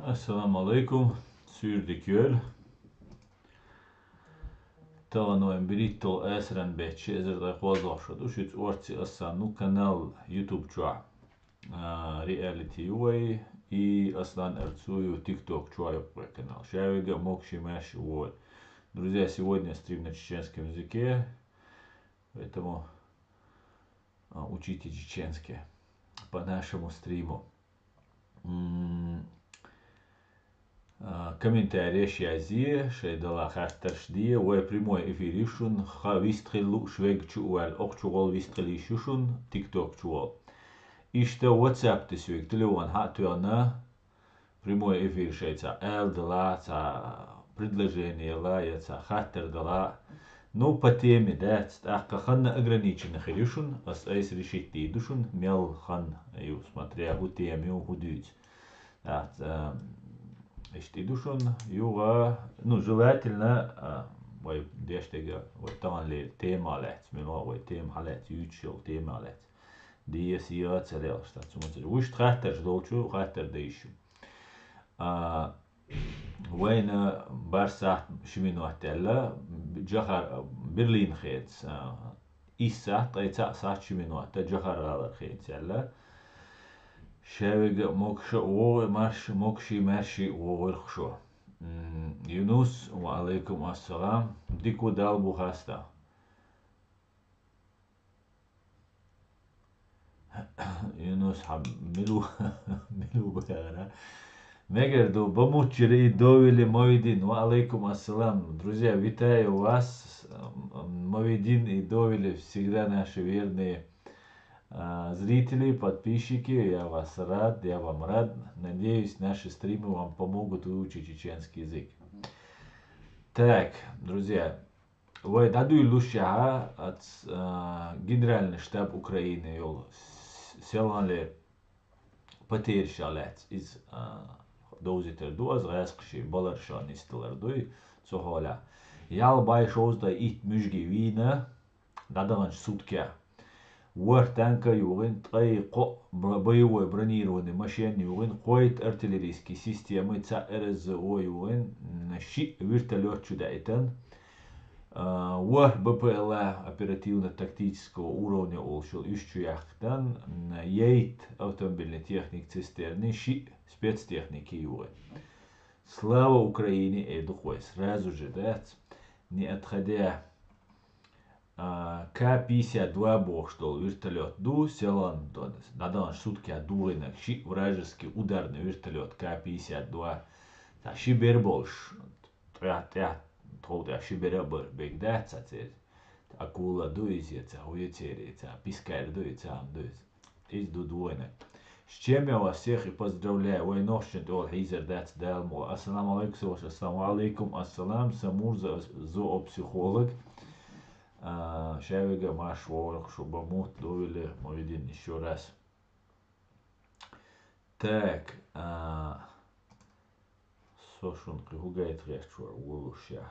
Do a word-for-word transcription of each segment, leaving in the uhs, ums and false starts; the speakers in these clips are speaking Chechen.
Ассаламу алейкум, суьйре дика йойла. Тахана вайн берхӀитталгӀа эзаран бетта ши эзар ткъаь кхозлагӀа шу ду, шуьца орци ас санну канал YouTube чохь. А, реалити ю вай, и Аслан Арцуев TikTok чохь ю вай канал. Шаверга а могуш-маьрша вогӀийла. Друзья, сегодня стрим на чеченском языке, поэтому, а, учите чеченский по нашему стриму. М, а, комментареш язъе, шайн дала хаттарш де, вай прямой эфир ю шун, ха вистхила лууш вега чу а ваьлла, окху чу гӀол вистхила йиш ю шун, TikTok чу гӀол. Иштта WhatsApp тӀе соьга телефон хьа а тоьхна, прямой эфир шайн цхьа ала дала, цхьа предложение яла, я цхьа хаттар дала. Ну, по теме, дац, тӀаккха ханна ограниченно хир ю шун, ас айса решить дийр ду шун, мел хан ю, смотря хӀун тема ю, хӀун дуьйцу. ТӀаккха, а, иштта и ду шун, юха, ну, желательно, а, вай деш дерг, вай таханлера тема лаьцна, мила вай тема хьалаьцна, юьйцуш йолу тема лаьцна. Деза, йа ца лелаш, ца цу ма ца. Вуьшта хаттарш долчу хаттар дан йиш ю. А, вайна бархӀ сахьт ши минот даьлла, Джахар, Берлин хенца, а, исс сахьт, ткъе цхьаъ сахьт ши минот, Джахар гӀалара хенца яьлла. Шаверга а могуш а вогӀийла, марш, могуш-маьрша вогӀийла шу. М, Юнус, ва алейкум ассалам. Дика ву, Далла бу хастам. Юнус, хьан мила ву, мила ву бахара? Мегар ду, бан муччара и довели Мовидин. Ва алейкум ассалам. Друзья, витаю вас. М, Мовидин и довели всегда наши верные, а, зрители, подписчики. Я вас рад, я вам рад. Надеюсь, наши стримы вам помогут выучить чеченский язык. Так, друзья, вай дӀадуьйлуш яхьа, ац, а, Генеральный штаб Украины йолу с-, селханлера потеряшах лаьцна иза, а, довзийтар ду ас, гӀаьскхи ши баларшах нисдалар дуй цу хьолехь. Ял бай шовзткъе итт муьжги вийна, дӀадаханчу суткех. ВорхӀ танка юхийна, ткъе кхоъ б-, боевой бронированный машен юхийна, кхойтта артиллерийский системы, цхьаъ РСЗО юхийна, м, шиъ вертолёт чу даийтина, а, ворхӀ БПЛА оперативно-тактического уровня олуш йолу уьш чу яьккхина, м, ейтта автомобильный техник цистерны, шиъ спецтехники юхийна. Слава Украине, эр ду-кх вай сразу же, дац, не отходя. А, К пятьдесят два бохуш долу вертолёт ду, селхана дӀадаханчу суткех духийнарг шиъ вражеский ударный вертолёт К пятьдесят два. Цхьа ши бер болуш, тӀехь, тӀехь, тхов тӀехь ши бер а бара, бега дац цхьа церан. Акула ду иза, я цхьа хӀун ю церан, цхьа пискарь ду, я цхьа хӀума ду иза. Иза ду духийнарг. С чем я вас всех и поздравляю. Вай нохчашна тӀехула хьийзар дац, Дала мукъ лахь. Ассаламу алейкум, сан ваша. Ассаламу алейкум, ассалам, сан Мурза, зоопсихолог. А, шаверга а марша вогӀийла шу, бан мутта довели Мовидин ещё раз. Так, а, со шуна кхин хӀун гайта гӀерташ вара волуш я.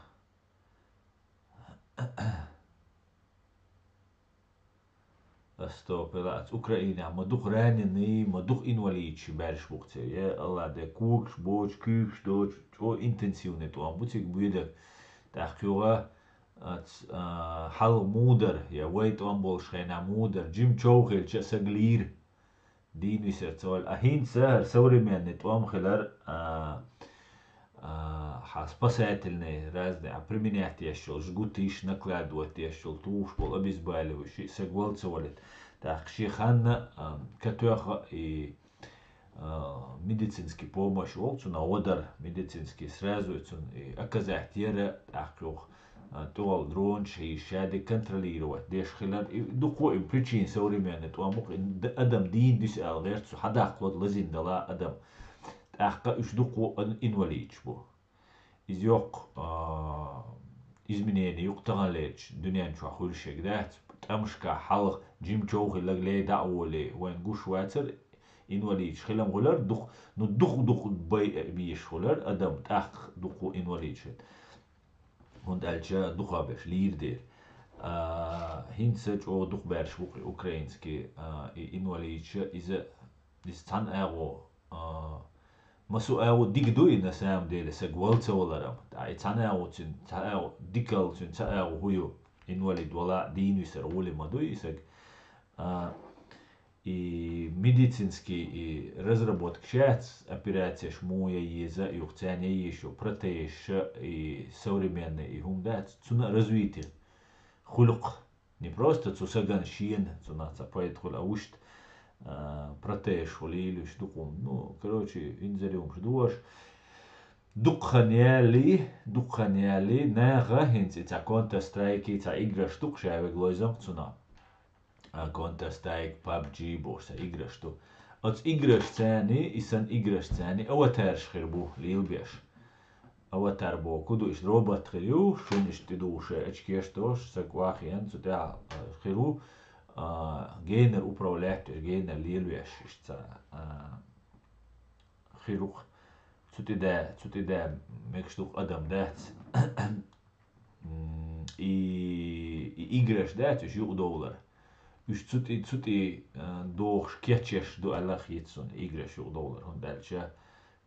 Ас топе лаьцна Украинехь ма дукха раненый, ма дукха инвалидаш баьржаш бу-кх церан. Я АллахӀ, де когаш боцуш, куьйгаш доцуш, чӀогӀа интенсивный тӀом бу цига боьдург. ТӀаккха юха, ац, а, хьалха мудар, я вай тӀом болуш хенахь мудар, жима чов хилча а саг лийр. Дийна висар ца ваьлла. А хӀинца хӀара современный тӀом хилар, а, а, хьан спасательный разный, а, применять деш йолу, жгутиш накладывать деш йолу, тухуш болу обезболивающий, саг вала ца валийта. ТӀаккха шен ханна, а, катоьхна и, а, медицинский помощь волу цунах гӀо дара, медицинский сразу цунна и оказать яра, тӀаккха юха а, тӀехула дронаш хьийзаш, шадерг контролировать деш хилар, и дукха и причина современный тӀом бу-кх, и д-, адам дийна дуьсу аьлла гӀерта цу хьадаккхалуш лазийна дала адам. ТӀаккха уьш дукха ин-, инвалидаш бу. Иза йоккха, а, изменение ю-кх таханлерчу дуьнен чохь хуьлуш ерг дац, тӀамашкахь хьалха жима чов хилларг лей дӀа а волий, вайна гуш вацара, инвалидаш хилам хуьлар, дукха, ну, дукха-дукха бай бийш хуьлар адам, тӀаккха дукха инвалидаш хилар. ХӀунда аьлча дукха берш лийр дера. А, хӀинца чӀогӀа дукха баьржаш бу-кх и украинский, а, и инвалидаш, иза, иза цхьана агӀо, а, Массо а агӀо дика ду и, на самом деле, саг вала ца валар-м. ТӀаккха и цхьана агӀо цуьнан, цхьа агӀо дикал цуьнан, цхьа агӀо хӀун ю? Инвалид вала дийна висар гӀоли ма дуй и саг. А, и медицинский и разработка шац, операцеш муха ян еза, юха царна ян еза шу, протезаш и современный и хӀума дац, цунна а развитие хуьлу-кх. Не просто цу сагана шена, цунах цхьа пайда хуьлу, а вуьшта, а, протезаш хуьлийла уьш дукха. Ну, короче, инзаре хӀумаш ду уьш. Дукха хан яьлли, дукха хан яьлли, наха хӀинца и цхьа Counter-Strike, цхьа играш ду-кх ша вега лойзам-кх цунах. А, Counter-Strike, пабджи бохуш цхьа играш ду. Оцу играш царна, и сан играш царна аватараш хир бу лелабеш. Аватар боху ду, иштта робот хир ю, шуна иштта тӀедугӀуш шайн очкеш долуш, саг вахийна, цу тӀехь, а, хир ву, а, генара управлять веш, генара лелавеш, иштта, а, хир ву-кх. Цу тӀе да, цу тӀе да мегаш ду-кх адам дац. М, и, и играш дац, уьш юкъадовлар. Уьш цу тӀе, цу тӀе, а, дохуш кечъеш ду аьлла хета суна, играш юкъадовлар, хӀунда аьлча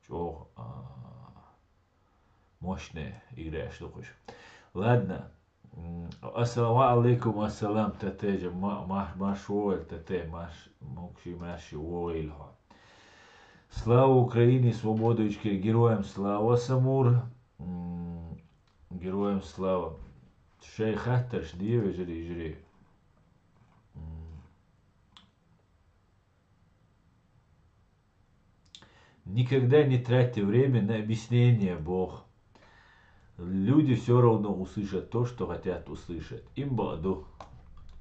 чӀогӀа, а, мощный играш ду-кх уьш. Ладно. М, аса-, ва алейкум ассалам, Тете, ма-, ма-, марш вогӀийла, Тете, марш, мукши, марши вогӀийла хьо. Слава Украине, свободу Ичкерии, героям слава, Самур. М, героям слава. Шайн хаттарш де, вежарий, йижарий. М, Никогда не тратьте время на объяснение, боху. Люди всё равно услышат то, что хотят услышать. Им бакъ ду.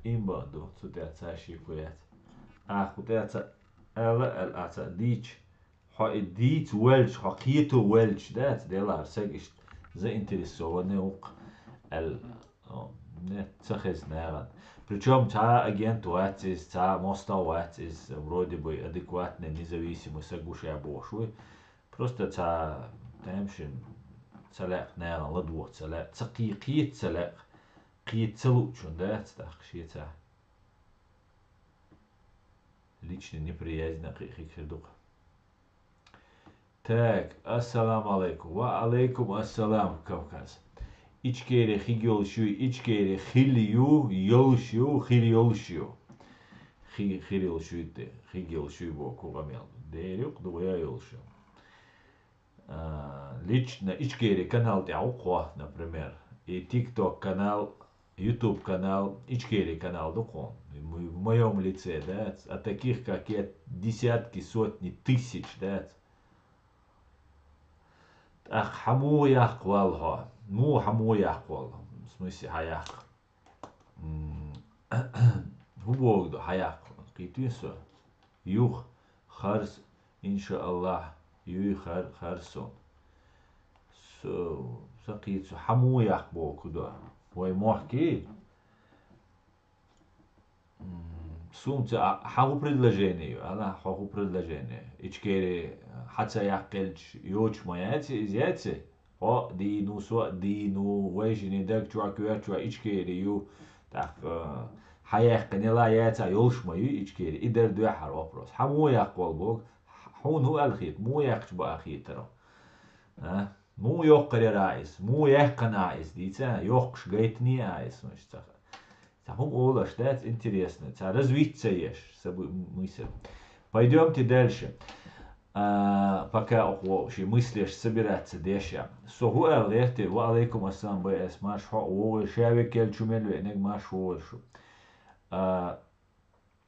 Им бакъ ду. Цу тӀехь цхьа шеко яц. Ахь кху тӀехь цхьа аьлла, аьлла, ахь цхьа дийча, хьо и дийца воьлча, хьо кхето воьлча, дац, делахь саг иштта заинтересованный ву-кх аьлла. О, не, ца хезна нагӀан. Причём цхьа агент вац иза, цхьа мостагӀа вац иза, вроде бы адекватный, независимый саг ву ша бохуш вуй. Просто цхьа тамашийна ца лаьа нагӀан, ладогӀа ца лаьа, ца кхе-, кхета ца лаьа, кхета ца луучун дац тӀаккха шен цхьа. Личный неприязнь а кхин хир ду-кх. Так, ассаламу алейкум. Ва алейкум ассалам, Кавказ. Ичкери хиг йолуш ю, Ичкери хил ю, йолуш ю, хир йолуш ю. Хи-, хир йолуш ю те, хиг йолуш ю боху къамел. Дера юкъа дугӀу я йолуш ю. А, лично Ичкери канал тӀехь ву-кх хьо, например. И TikTok канал, YouTube канал, Ичкери канал ду-кх хьуна. В моём лице, да? А таких, как я, десятки, сотни тысяч, да? ТӀаккха хьан муха яккха валла хьо? Муха хьан муха яккха валла? В смысле, хьан яккха? М, хӀун боху ду хьан яккха? Кхийтий со? Юха, харц, иншааллахь, юй хар-, харцо. Со, сан кхийцу, хьан муха яккха боху ду? Вай мохкий? М, сумца, а, хьан хӀун предложение ю? Ала, хьо хӀун предложение? Ичкери, хьан ца яккхилча, йоцуш ма яций, иза яций? Хьо а дийну, со а дийну, вайшинийн даг чохь коьртачохь Ичкери ю. ТӀаккха, э, хьан яьккхинела яца йолуш ма ю Ичкери. И дара дуьххьара вопрос. Хьан муха яккха валла боху? Хьуна хӀун аьлла хета? Муха яьккхича баа хетара? А? Муха йоккхур яра иза? Муха яьккхина иза? Дийца, йоккхуш гайтиний а иза, муш ца ха-, Цхьа хӀума олуш дац интересно, цхьа развить ца еш, са бу-, мысль. Пойдёмте дальше. А, пока оха ши мыслеш собираться деш а. Со хӀу аьлла гӀерте, ва алейкум ассалам, Б С, марш хьо а вогӀийла, ша векел чу мел веаниг марш вогӀийла шу. А,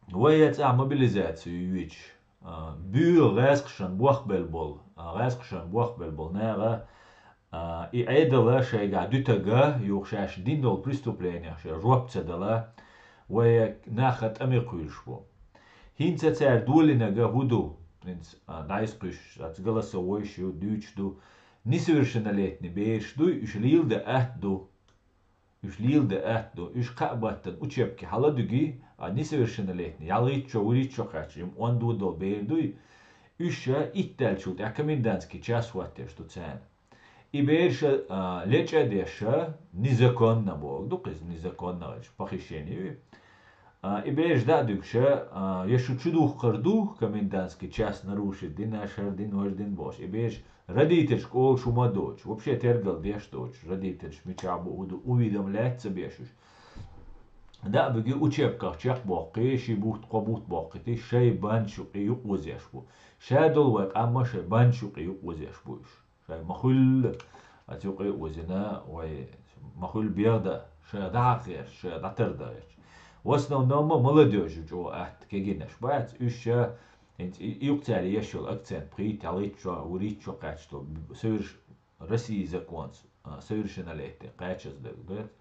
вай я цӀа мобилизацию юьйцуш, а, буьйла гӀаьскхашан бохбелла болу, а, гӀаьскхашан бохбелла болу наха, а, и Ӏедала шайгахь дуьтага, юха шаьш дина долу преступлениях шаьш жоп ца дала, вай нахха тӀаме кхуьйлуш бу. ХӀинца цара долинага хӀу ду? ХӀинца, а, дӀайса кхуьйсуш, аца голосовойш ю, дуьйцуш ду. Несовершеннолетний бераш дуй, уьш лийла дан атта ду. Уьш лийла дан атта ду. Уьш кхаа баттана учебке хьала дуьгий, а несовершеннолетний, ялхитта шо, вуьрхӀитта шо кхаьчча, м, онда вон долу бер дуй, уьш ша итт даьллачул тӀаьхьа комендантский час хӀоттеш ду царна. И бераш, а, леча а деш, незаконно боху, ду-кх иза незаконно, аьлча похищение ю. А, и бераш дӀа а дуьгуш, а, я шу чу духкар ду, комендантский час нарушить дина, шар дин, вож дин бохуш. И бераш родительш школа шу ма доцуш, вообще тергал деш доцуш, родительш мичахь бу, хӀун ду, уведомлять ца беш уьш. ДӀа а буьгу учебках чекхбоккхий, ши бутт, кхо бутт боккхий, шай бан шу кхи юкъозеш бу. Ша долу вай къамма шай бан шу кхи юкъозеш бу уьш. Шай ма хуьллу, а цу юкъе озина, вай ма хуьллу бегӀда, шай дӀахьакхерш, шай дӀатардаьрш. В основном молодёжь чӀогӀа атта кегийнаш бац, уьш ша, хӀинца и, юкъ цара еш йолу акцент пхийтта, хьалхийтта шо, вурийтта шо кхаьчча, соверш-, России законца, а, совершеннолетие, кхачаза даг бац.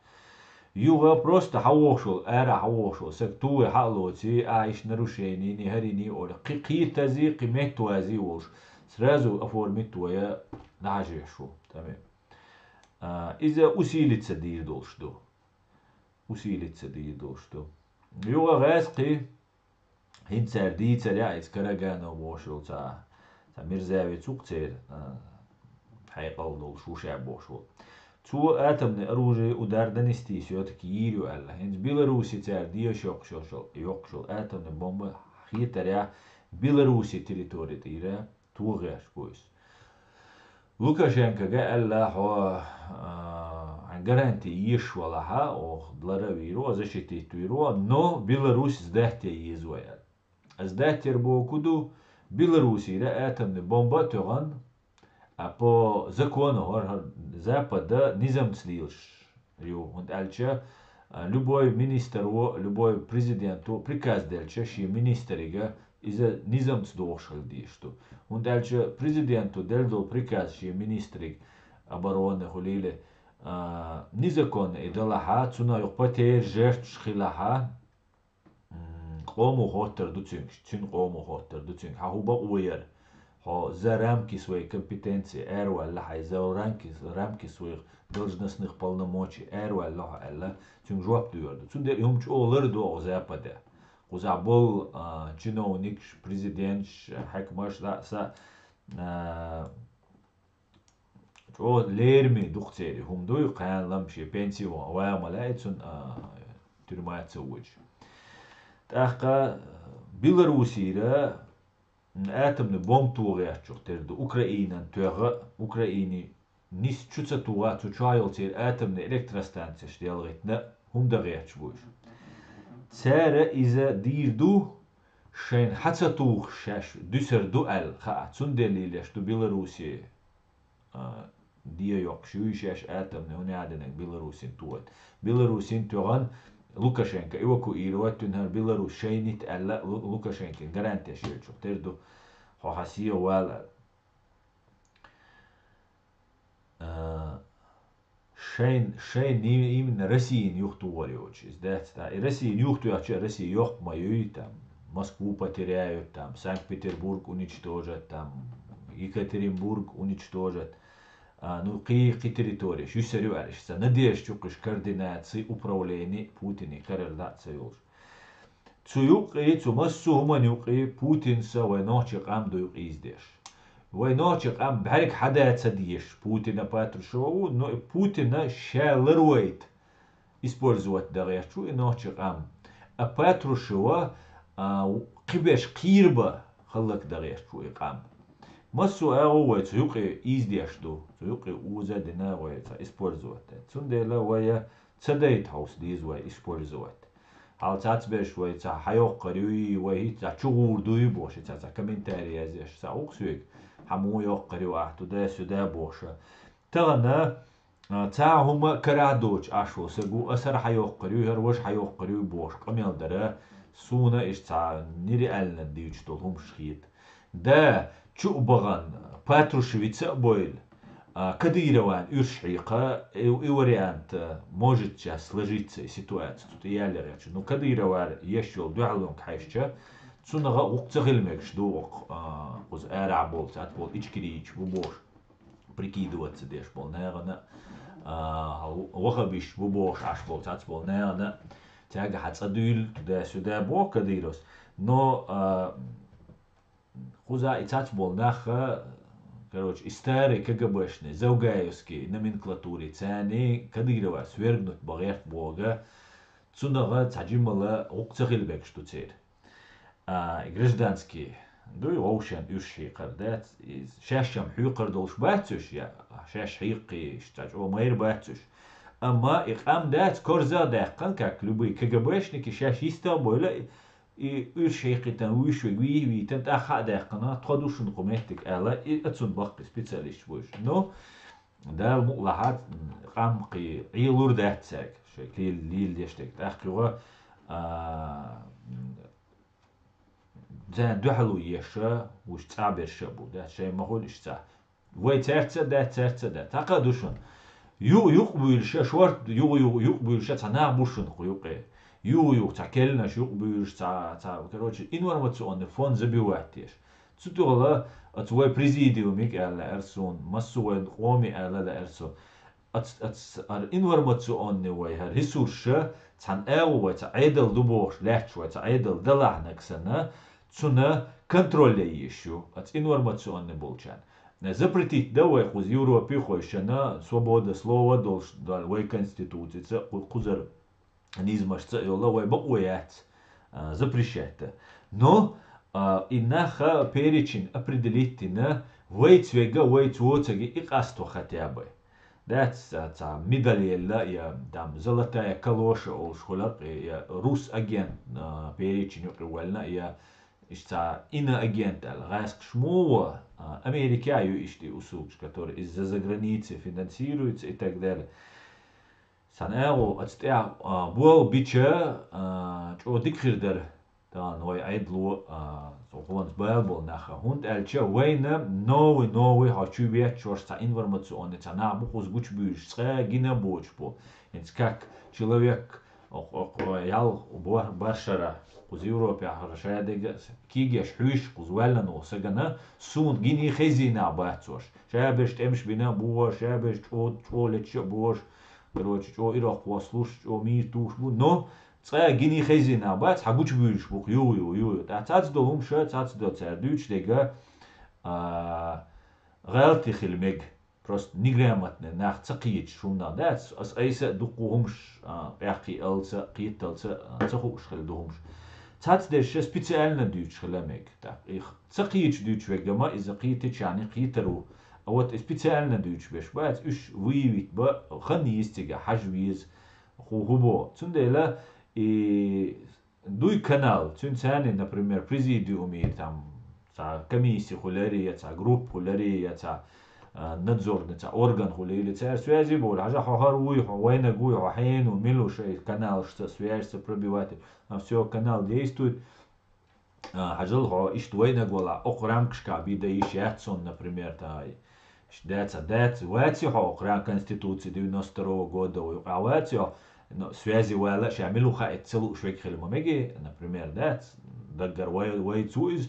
Юха просто хьан вохуш волу, ара хьан вохуш волу, саг тугӀе хьан а лоций, а, иштта нарушение, хӀарий олий, кхи кхетазий, кхи меттавазий волуш, сразу оформить вая дӀахьажош ву, тӀаме. А, иза усилиться дийр долуш ду. Усилиться дийр долуш ду. Юха гӀаьс кхи, хӀинца цара дийцар яа, иза Караганов бохуш йолу цхьа, цхьа Мирзаевец ву-кх церан, а, хьекъал долуш ву ша бохуш волу. Цо атомный оружие удар нанести всё-таки йийр ю аьлла. ХӀинца Беларуси цара деш йоккхуш йолу, йоккхуш йолу атомный бомба хетарехь Беларуси территори тӀера тохеш бу иза. Лукашенкога аьлла, хьо, а, хьайн гаранти еш валахьа, оха лара а вийр ву, защитить вийр ву, но Беларусь сдать е еза вай аьлла. Сдать яр боху ду, Беларусира атомный бомба а тоьхна, а по закону хӀор-, хӀор-, Запада низамца лелаш ю, хӀунда аьлча, а, любой министро, любой президенто приказ делча, шен министрига иза низамца дохуш хила дезаш ду. ХӀунда аьлча президенто делла долу приказ шен министрига обороны хуьлийла, а, незаконно и далахьа, цунах юкъа потери, жертваш хилахьа, м, къомо хоттар ду цуьнга, цуьнан къомо хоттар ду цуьнга. Хьан хӀун бакъо яра? Хьо за рамки своей компетенции араваьлла, хьайн за рамки, рамки своих должностных полномочий араваьлла хьо аьлла, цуьнга жоп доьхур ду. Цундела и хӀума чӀогӀа лардогӀу Западе. Кхузахь болу, а, чиновникаш, президенташ, хьаькамаш, да, са, а, чӀогӀа лераме ду-кх церан и хӀума дуй, кхана лам шен пенси ван, ван ма лаьий цунна, а, тюрьма ца водаш. ТӀаккха, а, Беларусира атомный бомба тохуьйтуш тера ду Украинан тоьхна, Украини нис чу ца тухуш, цу чохь йолу церан атомный электростанцеш делхийтина хӀума дан гӀерташ бу уьш. Цара иза дийр ду, шайна хьан ца тухуш шаьш дуьсур ду аьлла хаа, цундела лелаш ду Беларуси, а, де йоккхуш юй шаьш атомный, хӀунда аьлла динарг Беларусин тоьхна. Беларусин тоьхна Лукашенко эвакуировать вина хӀара Беларусь шайна йита аьлла Лу-, Лукашенкин гарантеш елчух тера ду, хьо хьан сехьа вала аьлла. А, шайн, шайн и-, именно Россияна юхатухур йоцуш иза дац, да. И Россияна юхатоьхча, Россия йоккха ма юй, там, Москву потеряют, там, Санкт-Петербург уничтожат, там, Екатеринбург уничтожат. А, ну, кхи, кхи территореш юьсур ю аьлла, иштта надежда ю кхуьш координации, управление Путине карара дӀа а ца йолуш. Цу юккъе, цу массо а хӀуманна юккъе Путинца вай нохчийн къам ду юкъа ийзадеш. Вай нохчийн къам бӀаьрг хьада ца дезаш Путина, Патрушева ву, но и Путина ша ларвайта использовать дан гӀерташ ву и нохчийн къам. А Патрушева, а, кхиберш кхийрба хӀаллакдан гӀерташ ву и къам. Массо а агӀо вай цу юкъе ийзадеш ду, цу юкъе уза а дина вай ца использовать. Цундела вай ца дайта хьовса деза вай использовать. Хьал цхьацберш вай ца хьайоккхур юй, вай хӀинца чугӀур дуй бохуш, ца, ца комментарий язъеш, ца укх соьга, хьан муха йоккхур ю ахь, туда-сюда бохуша. Тахана, а, цхьа хӀума карахь доцуш Ӏаш волу саг ву, аса хӀара хьайоккхур юй, хӀара важа хьайоккхур юй бохуш къамел дара, суна иштта цхьа нереально дуьйцуш долу хӀумаш хета. Да, чу а бахана, Патрушевица а бойла, а, Кадырован уьш хьекха, и, и вариант, а, может сейчас сложиться, и ситуация тут и яллера яхча. Ну, Кадыровара еш йолу дуьхьалонга хьаьжча, цунах а гӀуккха ца хила мегаш ду, а, кхуза арахь болу, цхьацца болу ичкерийча бу бохуш, прикидываться деш болу нахана, а, вахабиш бу бохуш Ӏаш болу, цхьацца болу нахана, цаьрга хьан цӀа дуьйла, туда-сюда боху Кадыровс. Но, а, кхуза и цхьацца болу нах, короче, и старый КГБшный, завгаевский номенклатури царний Кадырова свергнуть бан гӀерта боху, цунах цхьа жимала гӀуллакх ца хила мегаш ду церан. А, гражданский дуй, вовшен уьш хьийкхар дац, из шаьш-м хьоькхур долуш бац уьш, я шаьш хьийкхий, иштта чӀогӀа майра бац уьш. Амма и къам дац, корза а даьккхина, как любые КГБшники, шаьш йистагӀа а бевлла, и уьш хьийкхийтина, вуьш вега вий-, вийтина, тӀаккха а даьккхина, тхо ду шуна кху меттиг аьлла, и а цунна баккхий специалисташ бу уьш. Ну, Дала мукъалахь, къам кхин Ӏелур дац цаьрга, шайн лел-, лелдеш дерг. ТӀаккха юха, а, царна дуьхьало еш, уьш цӀа берш а бу, да, шайн ма хуьлу иштта цӀа. Вай цаьрца а дац, цаьрца а дац. Цхьа кхаъ ду шуна. Ю-, юкъабуьйлуш а, шорта ю-, ю-, юкъабуьйлуш а цхьа нах бу шуна кху юкъе. Ю-, ю-, цхьа кельнаш юкъабуьйлуш, цхьа, цхьа, короче, информационный фон забивать еш. Цу тӀехула оцу вай президиумиг аьлла лаьара суна, массо а вайн къоме аьлла лаьара суна. Ац-, ац-, ар информационный вай хӀара ресурсаш цхьана агӀо вай цхьа Ӏедал ду бохуш лаьтташ, вай цхьа Ӏедал далахьнаг санна, цунна контроль ян езаш ю, ац информационный болчарна. Запретить дан вай кхуза Европе хойшана, свобода слова долуш, вай конституцица, кху-, кхузара низамашца а йолу вай бакъо яц, а, запрещать дан. Но, а, и наха перечень определить дина, вайца вега, вайца воцаге и къасто хотя бы. Дац, а, цхьа медаль елла, я, там, золотая калоша олуш хуьлу, я рус агент, а, перечень юкъе ваьлла, я иштта цхьа иноагент аьлла. ГӀаскхаш муха, а, Америка ю иштта и услугаш, который из-за заграницы финансируется и так далее. Цхьана агӀо аца тӀехь, а, болх бича, а, чӀогӀа дика хир дара. Тахана вай Ӏедало, а, цо хӀонца бала болу наха. ХӀунда аьлча вайна новый, новый хьо чу ветташ цхьа информационный цхьа нах бу кхуза гучубуьйлуш, цкъа гина а боцуш бу. ХӀинца как человек, ок-, ок-, ял бар-, баршара, кхуза Европехь хӀара шадерг а кийгеш хьуьйш кхуза ваьллан волу сагана, суна гиний хезий нах бацош. Шаберш тӀемаш бина а бохуш, шаберш чӀо-, чӀо леташ а бохуш, короче, чӀо ирахпослуш, чӀо мийра тухуш бу, но цкъа гиний хезийна бац, хьан гучубуьйлуш бу-кх, ю, ю, ю, ю. ТӀаккха цаца долу хӀумаш, цаца долу цара дуьйцуш дерг, а, гӀалатий хила мега. Просто неграмотный нах ца кхеташ хӀуманах дац. Ас айса а дуккха хӀумаш, а, къехкиалца, кхеталца, а, ца хууш хила ду хӀумаш. Цаца дерш специально дуьйцуш хила мега. ТӀаккха и ца кхеташ дуьйцуш верг ма, иза кхетичарна кхетар ву. А вот и специально дуьйцуш берш бац, уьш выявить бан хан еза цига, хьажа веза, хӀу-, хӀу бо. Цундела и дуй канал, цуьнан царна, например, президиуме, там, цхьа комисси хуьларий, я цхьа группа хуьларий, я цхьа, а, надзорный цхьа орган хуьлий, или цара связи болу, хьажа, хьо хӀара вуй, хьо вайнаг вуй, хьо хьенан ву, мила ву, шайн каналашца, связьца пробивать, а, всё, канал действует. А, хьажал хьо, иштта вайнаг вала, окху рамкашкахь бен дан йиш яц суна, например, та, иштта дац, дац, вац хьо окху рам-, Конституция девяносто второго года ву юкъахь вац хьо, но связи вала, ша мила ву хаийта ца лууш верг хила ма мега, например, дац, даггара вай, вайца ву иза,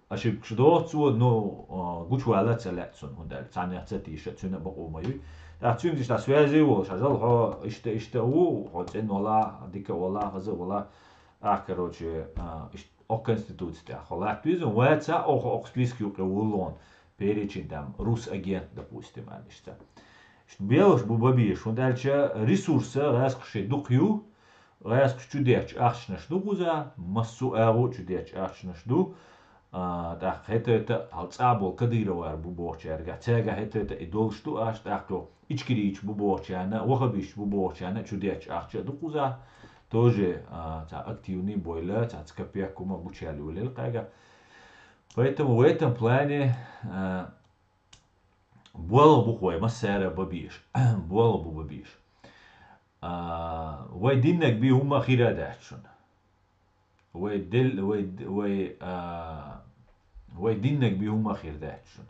ошибкаш доцу цо, но, а, гучувала ца лаьа цунна, хӀунда аьлча цхьаннех ца тийша, цуьнан а бакъо ма юй. ТӀаккха цуьнга иштта связи волуш, хьажал хьо иштта, иштта а ву, хьо цӀена вала, дика а вала, хаза а вала, ахь, короче, а, иштта Окху Конституци тӀехь хьо латта веза, ваца, оха окху списка юкъе вуллун, перечень там, рус агент, допустим, аьлла иштта. Иштта белхаш бу бан безаш, хӀунда аьлча ресурса гӀаскхаш шайн дукха ю, гӀаскхаш чу детташ ахчанаш ду кхуза, массо а агӀо чу детташ ахчанаш ду, а, тӀаккха хӀета-хӀета хьал цӀа болу кадыровар бу бохучаьрга, цаьрга хӀета-хӀета и долуш ду аш, тӀаккха Ичкерийча бу бохучарна, вахабисташ бу бохучарна чу детташ ахча а ду кхуза. Тоже, а, цхьа активный бойла, цхьа ца капек хӀума гучаьлла йолийла кхаьга. Поэтому в этом плане, а, болх бу-кх вай массара а бан безаш. Болх бу бан безаш. А, вай диннаг бен хӀумма хир а дац шуна. Вай дел-, вай, вай, а, вай диннаг бен хӀумма хир дац шуна.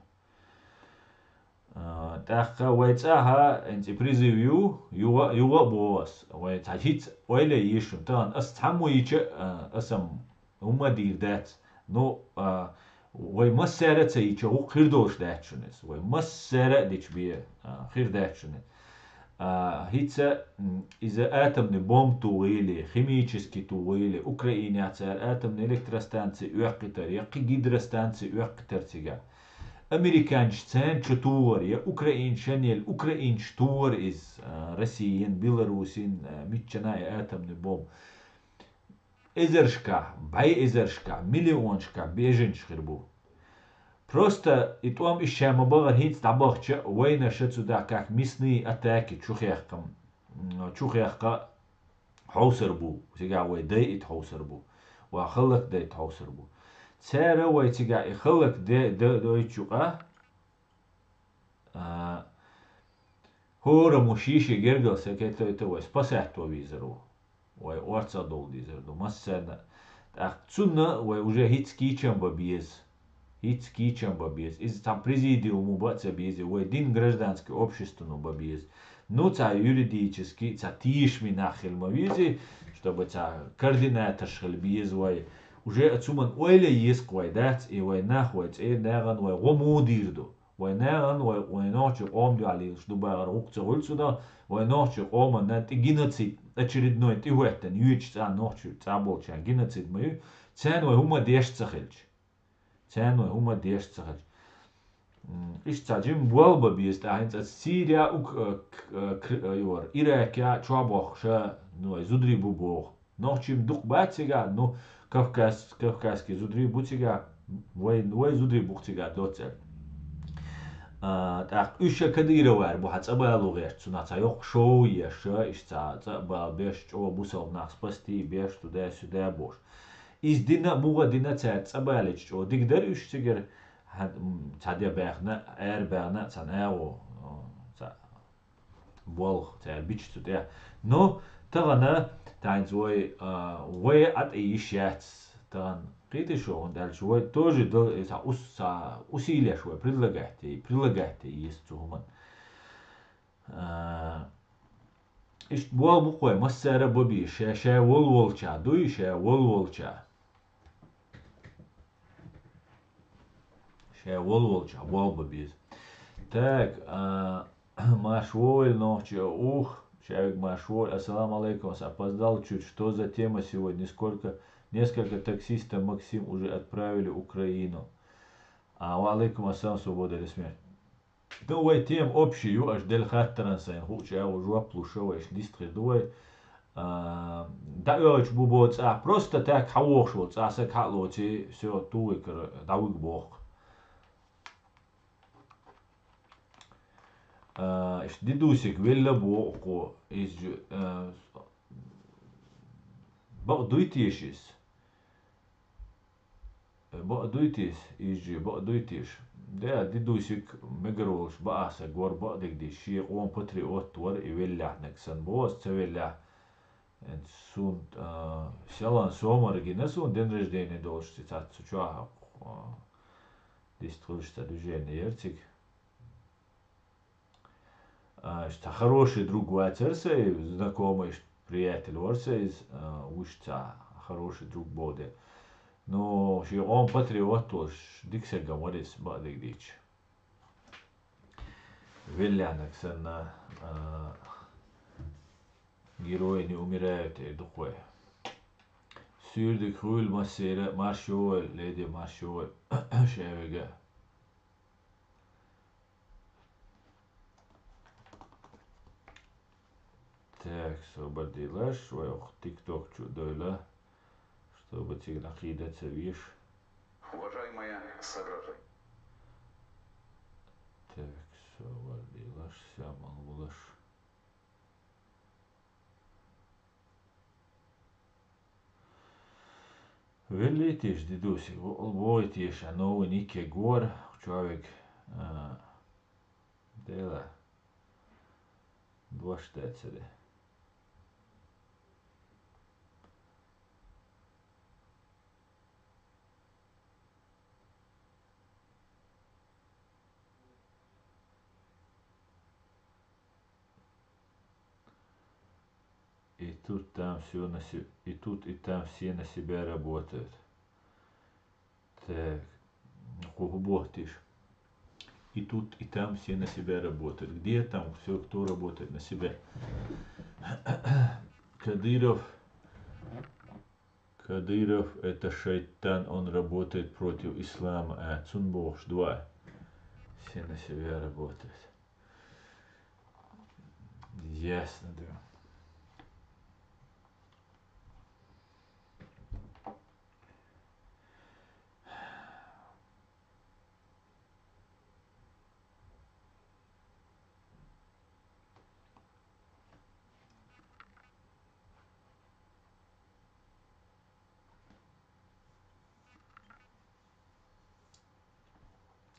А, тӀаккха вай цӀахь, хӀинца и призыв ю, юха, юха а боху ас. Вай цхьа хӀинца ойла йиш шуна тахана. Ас цхьаммо йича, а, ас-м хӀумма а дийр дац. Ну, а, вай массара а ца йича, хӀокху хир долуш дац шуна иза. Вай массара а дича бен, а, хир дац шуна иза. А, хӀинца, м, иза атомный бомба тухийла, химический тухийла, Украинехь цара атомный электростанци оьккхийтар, я кхин гидростанци оьккхийтар цига. Американча царна чу тухура, я украинча шен елла, украинча тухура иза, а, Россин, Беларусин, а, миччана и атомный бомба. Эзаршкахь, бӀе эзаршкахь, миллионашкахь беженцаш хир бу. Просто и тӀом иштта ма бахара, хӀинца дӀабахча, вайнаша цу даккхак мясные атаки чухехкам, м, чухехка хьовсар бу, цигахь вай дайийта хьовсар бу, вай хӀаллакдайта хьовсар бу. Цара вай цигахь и хӀаллакде-, д-, дойтучу къа, а, хӀора мо ший-ший гергара сакхетойту вай, спасать ван везар ву. Вай орцах довла дезар ду массарна. ТӀаккха цунна вай уже хӀинца кийчам бан беза. ХӀинца кийчам бан беза. Иза цхьа президиум бан а ца беза, вай дин гражданский обществано бан беза. Ну, цхьа юридически, цхьа тешаме нах хила ма веза, чтобы цхьа координаторш хила беза вай. Уже а цу ман ойла еза-кх вай, дац, и вай нах, вай цӀен нахана, вай гӀо муха дийр ду. Вай нахана, вай, вай нохчийн къоман дуьхьа лелаш ду бахар гӀуллакх ца хуьлу цунах, вай нохчийн къоманна тӀе геноцид, очередной тӀехӀоьттина, юьйцу цӀа нохчий цӀа болчарна геноцид ма ю, царна вай хӀума деш ца хилча. Царна вай хӀума деш ца хилча. М, иштта цхьа жима болх бан беза тӀаккха хӀинца Сирия, ук-, э, к-, э, кр-, э, юара, Иракехь чохь бохкуш, ну, вай зударий бу боху. Нохчий-м дукха бац цигахь, ну, Кавказ, кавказский зударий бу цигахь, вай, вай зударий бу-кх цигахь доццул. А, тӀаккха уьш а Кадыровера бу хьан цӀа бало гӀерташ, цунах цхьа йоккха шоу еш, иштта цхьа цӀа а бала беш, чӀогӀа бусалба нах спасти беш, туда-сюда бохуш. Иза дина а, муха дина а цара цӀа балийча чӀогӀа дика дара уьш цигара, хьан, м, цхьа де баьхна, ара баьхна а цхьана агӀо, м, цхьа болх цара бича цу тӀехь. Ну, тахана, тайнца вай, а, вай а тӀе йиш яц, тахана кхетий шу, хӀунда аьлча вай тоже до-, цхьа ус-, цхьа усилеш вай предлагать де, предлагать де еза цу хӀуманна. А, иштта болх бу-кх вай массара а бан беза, ша, ша волволча дуй, ша волволча. Ша волволча болх бан беза. Так, а, марш вовелла нохчий, ух, шаверг марш вовелла. Ассаламу алейкум, ас опоздал чуть. Что за тема сегодня? Сколько, несколько таксистов Максим уже отправили в Украину. А, ва алейкум ассалам, свобода или смерть. Ду вай тема общий ю, аша делла хаттаран сайна хуучу агӀо жоп луш, вай иштта дистхир ду вай. А, дӀаоьгӀуьйтуш бу боху цӀа, просто так хьан вохуш волу цӀа саг хьа а лоций, всё, тухий кара дӀавуьгу боху. А, иштта дидусик велла боху кху, иза, а, бакъ дуй теша иза? Бакъ дуй теша, иза бакъ дуй теша? Де, дидусик мегар волуш бакъахь саг вара бакъдерг дийца, шен къоман патриот вара и веллехь наг санна боху ас, ца веллехь. Суна, а, селан сомара гина суна день рождения долуш цхьацца чохь, а, дистхуьлуш цхьа движение яра цига. А, иштта хороший друг вацара сайн, знакомый, иштта приятель вара сайн иза, а, вуьшта цхьа хороший друг боху де. Ну, шен къоман патриот волуш, дика саг ма вара иза, бакъдерг дийцича. Веллехь наг санна, а, герои не умирают, эр ду-кх вай. Суьйре дика хуьлда массеран а, марш вовелла, леди, марш вовелла, шаверг а. Так, собар дилаш, вай окху TikTok чу а дойла, чтобы цига накхийда ца веш. Уважаемая Саража. Так, собар дилаш, сямал гулаш. Веллий теша, дидусик, вогӀий теша, новый ник гора, човерг, а, дела, дош даьцаре. И тут, там всё на се-, и тут, и там все на себя работают. Так. Кху хӀун боху теша? И тут, и там все на себя работают. Где там всё, кто работает на себя? Кадыров. Кадыров — это шайтан, он работает против ислама. А, цунна бохуш ду вай. Все на себя работают. Ясно, да.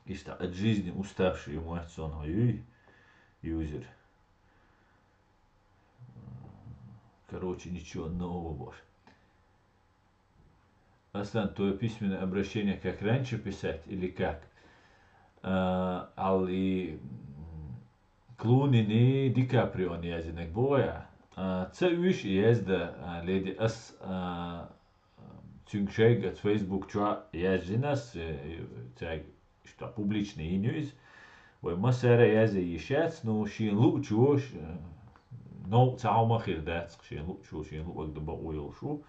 Иштта от жизни уставший, ему это сон, ой, юзер. Короче, ничего нового больше. Аслан, твоё письменное обращение как раньше писать или как? А, ал и, м, Клунини Ди Каприон язинаг богӀа. А, ца уьш язда, а, леди ас, а, цуьнга шайга Facebook чу язжинас, э, цаьг, что публичный йин ю иза. Вай массара язъе йиш яц, ну, шен луъчу, ш-, новкъа цхьа хӀума хир дац, шен луъчу, шен луъаг да бакъо йолуш ву.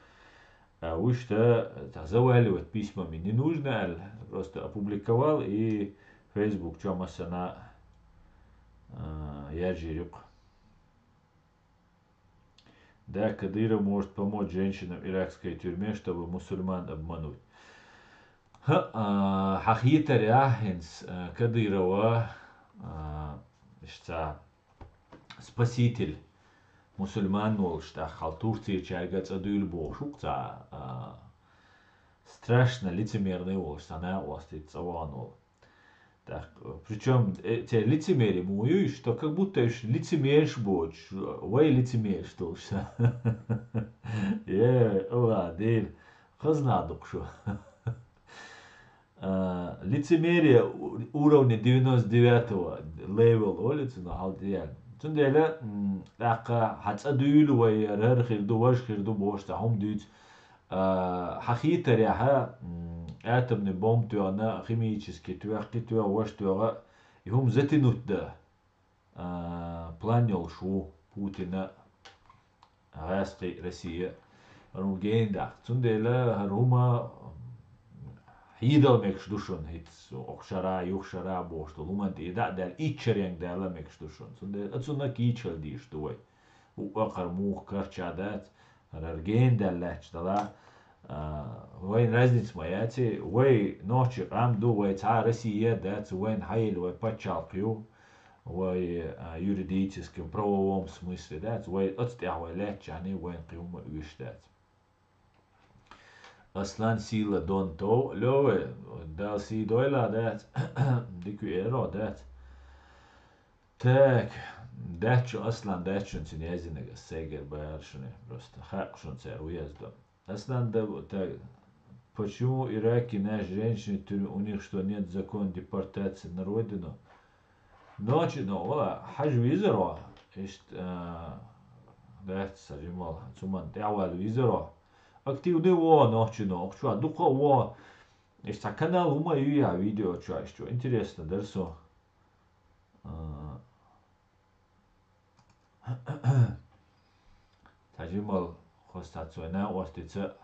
А, вуьшта, э, заваливать письмами не нужно аьлла, просто опубликовал и Facebook чу массана, а, яржийриг. Да, Кадыров может помочь женщинам в иракской тюрьме, чтобы мусульман обмануть. ХӀаъ, а, хьан хетарехь хӀинца, а, Кадырова, а, иштта спаситель мусульман волуш, тӀаккха хьал Турцечаьрга цӀа дуьйла бохуш ву-кх цхьа, а, страшно лицемерный волуш, цхьа накъостий цӀа вахана волу. Так, причём, э, те лицемерие муха ю, что как будто уьш лицемерш боцуш, вай лицемерш долуш. Е, Аллах, Дела, хазна дукха шу. А, лицемерие у-, уровня девяносто девятого левел олу цунах хьал тӀе яьлла. Цундела, м, тӀаккха хьан цӀа дуьйла вай, яра хӀара хир ду, важа хир ду бохуш цхьа хӀума дуьйцу. А, хьан хетарехь, м, атомный бомба тоьхна, химический тоьхна, кхин тоьхна, важа тоьхна, и хӀума затянуть дан, а, план йолуш ву Путина, гӀаскхий Россия, хӀара хӀума гена даккха. Цундела хӀара хӀума хьийдала мегаш ду шуна, хӀинца окху шара, юха шара бохуш долу хӀуманна тӀе дӀа а даьлла, итт шаренга даьлла мегаш ду шуна. Цундела а цунна кийча хила дийш ду вай. Вукхара муха карча дац, хӀара гена даьлла лаьтташ дала. А, вайн разница ма яций, вай нохчий къам ду, вай цхьа Россия дац, вайн хьайла вай пачхьалкх ю, вай, а, юридически, в правовом смысле дац, вай оцу тӀехь вай лаьттачхьана вайн кхин хӀума уьш дац. Аслан сила дон тов, лёве, Дала сий дойла дац, дика ю эро дац. Так, даьччун, Аслан даьччун цуьнан яздинарг ас сайгара бара шуна, просто хаьа шуна цара ву яздо. Аслан да, так, почему Ираки наши женщины в тюрьме, у них что, нет закона депортации на родину? Ночи, ну, вала, хьажа визаро, иштта, а, дац, ца жимал, цуман тӀехвала визаро. Активный во ночи, но, охчо, дукха во, иштта канал ума юя видео чу, иштта, интересно, дарсо. А, Цхьа жимал хӀоста цо накъостица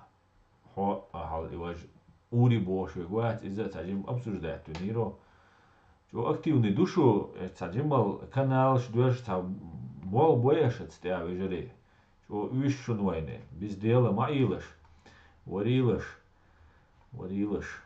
хьо а хьал и важа ури бохуш вега вац, иза цхьа жима обсуждать винийро. Чо активный ду шу, э, цхьа жимал каналаш доьжуш цхьа болх бой аша ца тӀе вежарий. Чо уьш шуна вайне, без дела ма Ӏийлаш, варийлаш, варийлаш.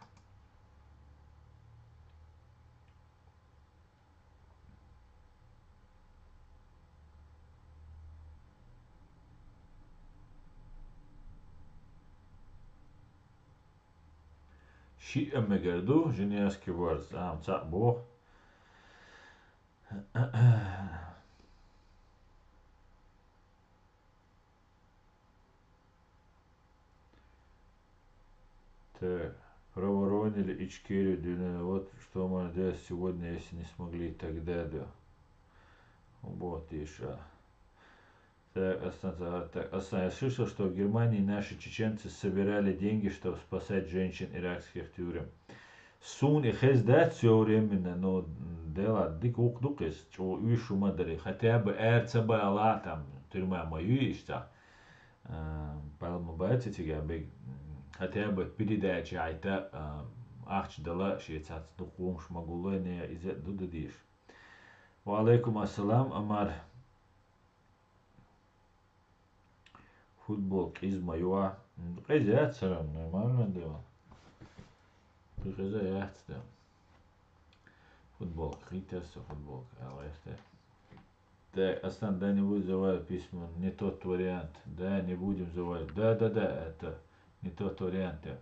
Шиъ а мегар ду, Женевский барз, ам цхьаъ боху. Так, проворонили Ичкерию двенадцать. Вот что мы делать сегодня, если не смогли тогда, да. Вот, Иша. Так, Асан, так, Асан, я слышал, что в Германии наши чеченцы собирали деньги, чтобы спасать женщин иракских тюрем. Суна и хеза дац всё временно, но дела дика вукху ду-кх иза, чӀогӀа уьш хӀума дарий. Хотя бы ара ца бала там, тюрьма ма юй иштта. А, бала ма бац и цига бег. Хотя бы передача айта, а, Ахча дала шеца дукха хӀумаш ма гуллой, не иза а ду дадийш. Ва алейкум ассалам, Амар. Футбол къизма юа. Къиза яц сарам, нормально дела. Ты къиза яц да. Футбол, хитаса футбол, алгъаста. Так, Аслан, да, не будем заваливать письмо. Не тот вариант. Да, не будем заваливать. Да, да, да, это не тот вариант, да.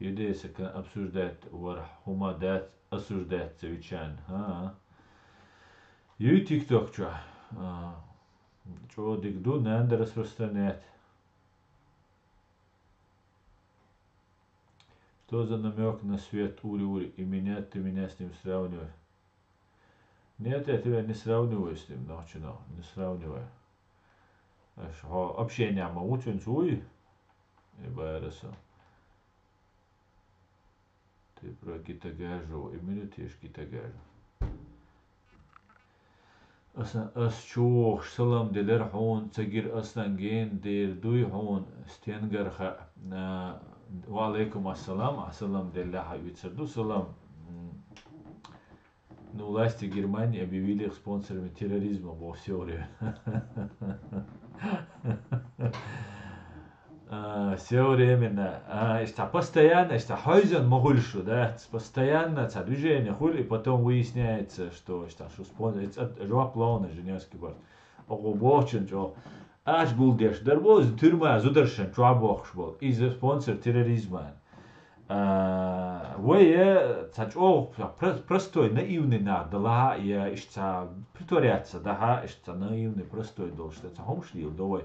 Юдеса кан обсуждать вар, хӀума дац, осуждать ца вичан. Ха. Ю TikTok чу. А, чо дик ду, надо распространять. Что за намёк на свет, ури-ури, и меня, ты меня с ним сравниваешь? Нет, я тебя не сравниваю с ним, нахчина, не сравниваю. Аш хо общение ма учен цуй, и байраса. Ты про Гитагажу, и минут еш Гитагажу. Ас, ас чух салам делер хьун, цагир аслан ген дер дуй хьун, стенгар ха. А, ва алейкум ассалам, а салам делла ха вицар ду салам. М. Ну, власти Германии объявили их спонсорами терроризма во все время. А, всё временно. А, иштта постоянно, иштта хойзен могуль шу, да? Постоянно ца движение хуль, и потом выясняется, что иштта шу спонсор, это жуа плавно Женевский борт. Ого бохчен чо. Аш гулдеш, дар боз, тюрьма, зударшан, чуа бохш бол. Из спонсор терроризма. А, вай, э, ца чо, про-, простой, наивный на, да ла, я иштта притворяться, да, ха, иштта наивный, простой дол, что ца хомш лил, давай.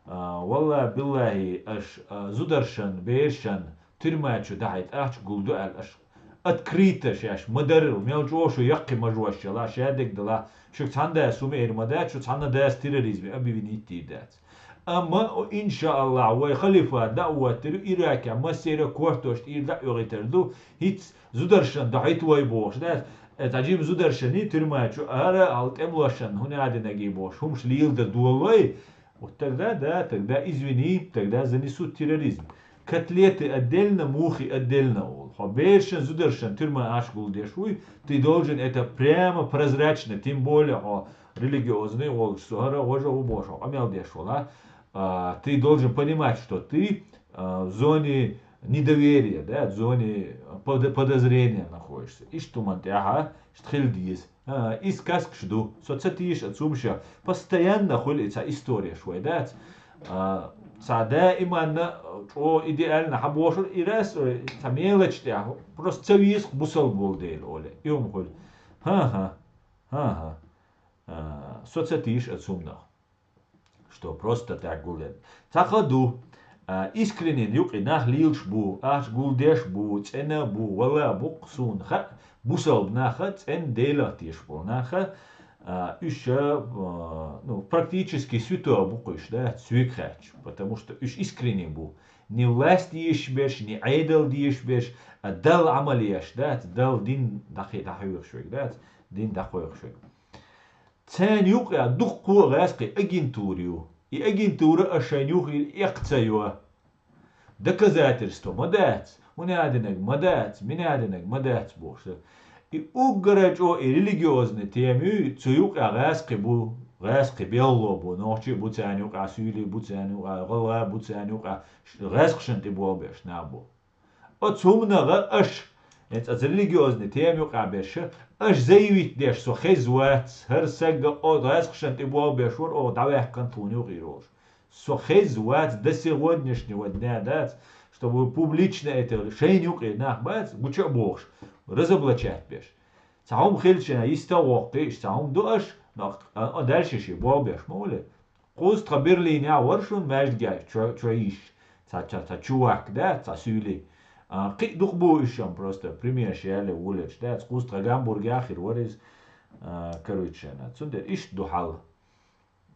А, валла, биллахи, аш, а, зударшан, бершан, тюрьма чу дахьайт, ач гулду ал, аш открыто шаш, мадар, мел чо шу якки мажваш, ла, шадек дала, шук цанда суме эр мада, шу цанда дас терроризме обвинить дац. Амма, о, иншааллах, вай халифа даъват тиру Ираке, массера кортошт ир да югъитер ду, хиц зударшан да хит вай бохш, да, э, таджим зударшани тюрьма чу ара ал темлошан, хунадинаги бохш, хумш лил да дуаллой, вот тогда, да, тогда извини, тогда занесут терроризм. Котлеты отдельно, мухи отдельно ол. Хо бершен, зударшан тюрьма аш гулдеш уй, ты должен это прямо прозрачно, тем более хо религиозный ол, сухара гожа у бошо, амел деш вола. А, ты должен понимать, что ты, а, в зоне недоверия, да, в зоне под-, подозрения находишься. Иш туман тяха, штхил диз. А, из каскш ду. Со ца тийш а цумша. Постоянно хули ца история швай, да? А, ца да иманна, о, идеально хабошур и раз, э, ца мелочь тяха. Просто ца виск бусал бол дел, оле. Юм хули. Ха-ха. Ха-ха. А, со ца тийш а цумнах. Что просто так гулен. Цаха ду, а, искренен юкъи нах лилш бу, аш гулдеш бу, цена бу, вала бу, сун ха, бусал наха, цен дела теш бу наха, а, уж, а, ну, практически свято бу куш, да, цвик хач, потому что уж искренне бу. Не власть еш беш, не айдал деш беш, а дал амал еш, да, дал дин дахи, дахи вехшвек, да, дин дахи вехшвек. Цен юкъя дуккхо гӀаьскхи агентура ю. И агентура а шайн юхи экъца ю. Доказательство ма дац, хӀунадинаг ма дац, минадинаг ма дац бохуш. И уггара чӀо и религиозный тема ю, цу юкъя гӀаьскхи бу, гӀаьскхи белло бу, нохчи бу царна юкъа, суьйли бу царна юкъа, гӀалгӀа бу царна юкъа, гӀаьскхашан тӀе болбеш наб бу. Оцу хӀуманах аш, эцӀа религиозный тема юкъа берш, аш заявить деш со хеза вац, хӀара сагга о гӀаьскхашан тӀе болбеш вара, оха дӀаваьккхина тхуна юкъе волуш. Со хеза вац, до сегодняшнего дня дац, чтобы публично это шайна юкъе нах бац, гуча а бохуш, разоблачать беш. Цхьа хӀума хилча, йиста а воккхуш, цхьа хӀума ду аш, но, а, а дальше ши болбеш ма вале. Кхуза тхан Берлинехь вара шуна маьждиге чо, чо йиш, ца, ца, ца чувак, да, ца суьйли. А, кхин а дукха бу уьш шан просто, примерш яле вулерш, да, кхуза тхан Гамбургехь хир вара иза, а, короче, цундела иштта ду хьал.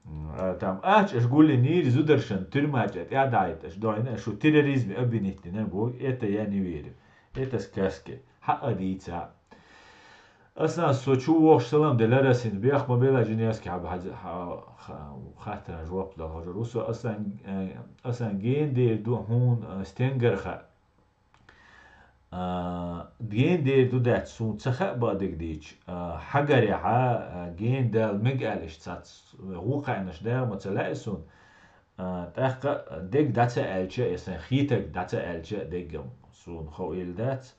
М, а, там, ач, аш гулли нийри зударшан, тюрьма чӀа тӀаьхьа дӀайта, аш дойна, шу терроризме обвинить дина бу, это я не верю. Это сказки. Хьа а дийца. Аслан, со чу вохуш салам делара син, бех ма бела Женевский хьаба хьази-, хьа-, ха-, хаттаран жоп дала хьожур ву со. Аслан, э, Аслан, гена дер ду хьуна, э, стенгара хаа. А, гена дер ду дац, суна ца хаьа бакъдерг дийча, а, хьагарехьа, а, гена дала мега аьлла иштта цац, гӀу кхаьнаш дагӀа ма ца лаьа суна. А, тӀаккха дег дӀа ца аьлча, я сайн хетарг дӀа ца аьлча, деггам суна ховъелла дац.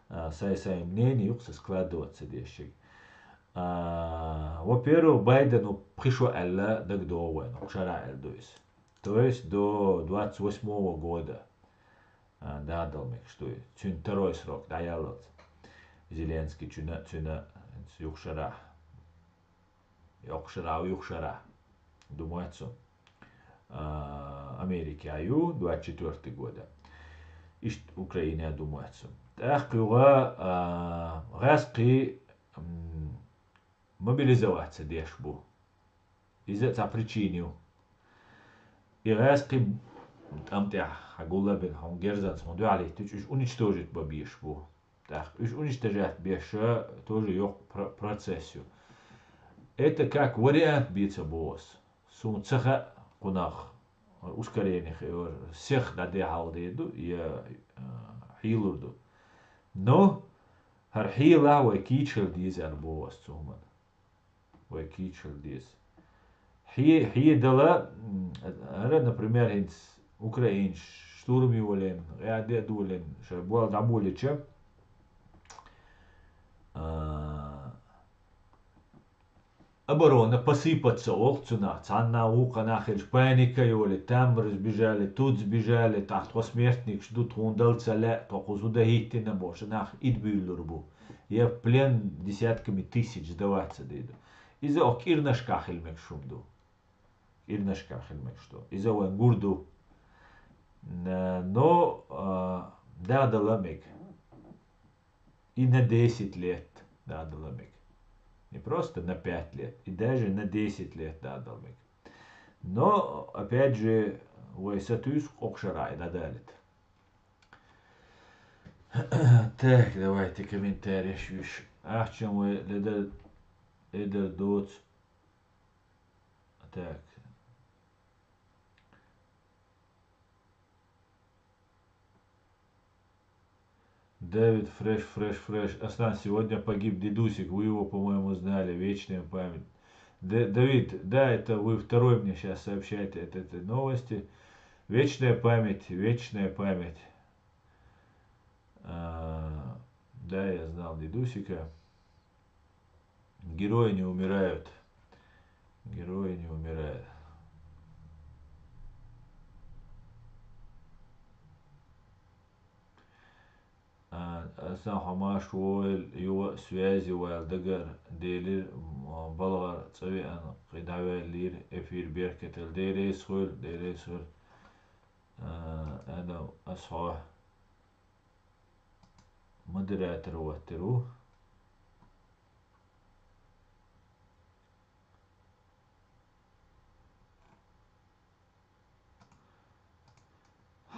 А, сай-сай мнение юкъа ца складывать ца дешиг. А, во-первых, Байдену пхи шо аьлла дагадогӀу вайна, кху шарахь аьлла ду иза. То есть до двадцать восьмого года, а, дадал мегаш ду иза. Цуьнан второй срок дӀаяллалц. Зеленский цуьнан, цуьнан юха шарахь. Йоккха шарахь, юха шарахь. Думаю, цу, а, Америке ю двадцать четвёртый года. Иштта Украине, думаю, цу. ТӀаккха юха, а, гӀаьскхий, м, мобилизоваться деш бу. Иза а цхьа причина ю. И гӀаьскхий тӀам тӀехь хьан гулла бен хьуна герзанца хьуна дуьхьал хӀиттича, уьш уничтожить бан безаш бу. ТӀаккха уьш уничтожать беш тоже йоккха про-, процесс ю. Это как вариант бийца боху ас. Суна ца хаьа кхунах ускорение хиор, сех дӀадехьалла де ду, я, а, хьийлур ду. Но хӀара хьелахь вай кийча хила деза аьлла боху ас цу хӀуманна. Вай кийча хила деза. Хье-, хьедала, м, хӀара, например, хӀинца Украина штурм йолийна, къаьде а долийна, шайн болх дӀаболийча, а, оборона посыпаться олу цунах, цхьанна вукху нах хилча паника йолий, там разбежали, тут сбежали, тӀаккха тхо смертникаш ду, тхуна дала ца лаьа, тхо кху зуда хӀиттина бохуш, нах идбуьйлалур бу. Я в плен десятками тысяч сдаваться де ду. Иза окху кӀирнашкахь хила мегаш хӀума ду. КӀирнашкахь хила мегаш ду. Иза вайн гур ду. Н-, но, а, дадала мега. И на десять лет дадала мега. Не просто на пять лет, и даже на десять лет дадала мега. Но, опять же, вай сатуьйсу кху шарахь и дӀадалийта. Так, давайте комментарий еш. Ахчам вай ледар, эдар доцу. Так. Давид, фреш, фреш, фреш. Аслан, сегодня погиб дедусик. Вы его, по-моему, знали. Вечная память. Д-, Давид, да, это вы второй мне сейчас сообщаете от этой новости. Вечная память, вечная память. А, да, я знал дедусика. Герои не умирают. Герои не умирают. А, аса хьо марш войла, юха а связи ваьлла дагара делира, м, балгӀара цӀа веана, кхин дӀаваьллера, эфир беркаталла. Дерригаш хуьлда, дерригаш хуьлда. А, Адам, ас хьо модератор ваттар ву.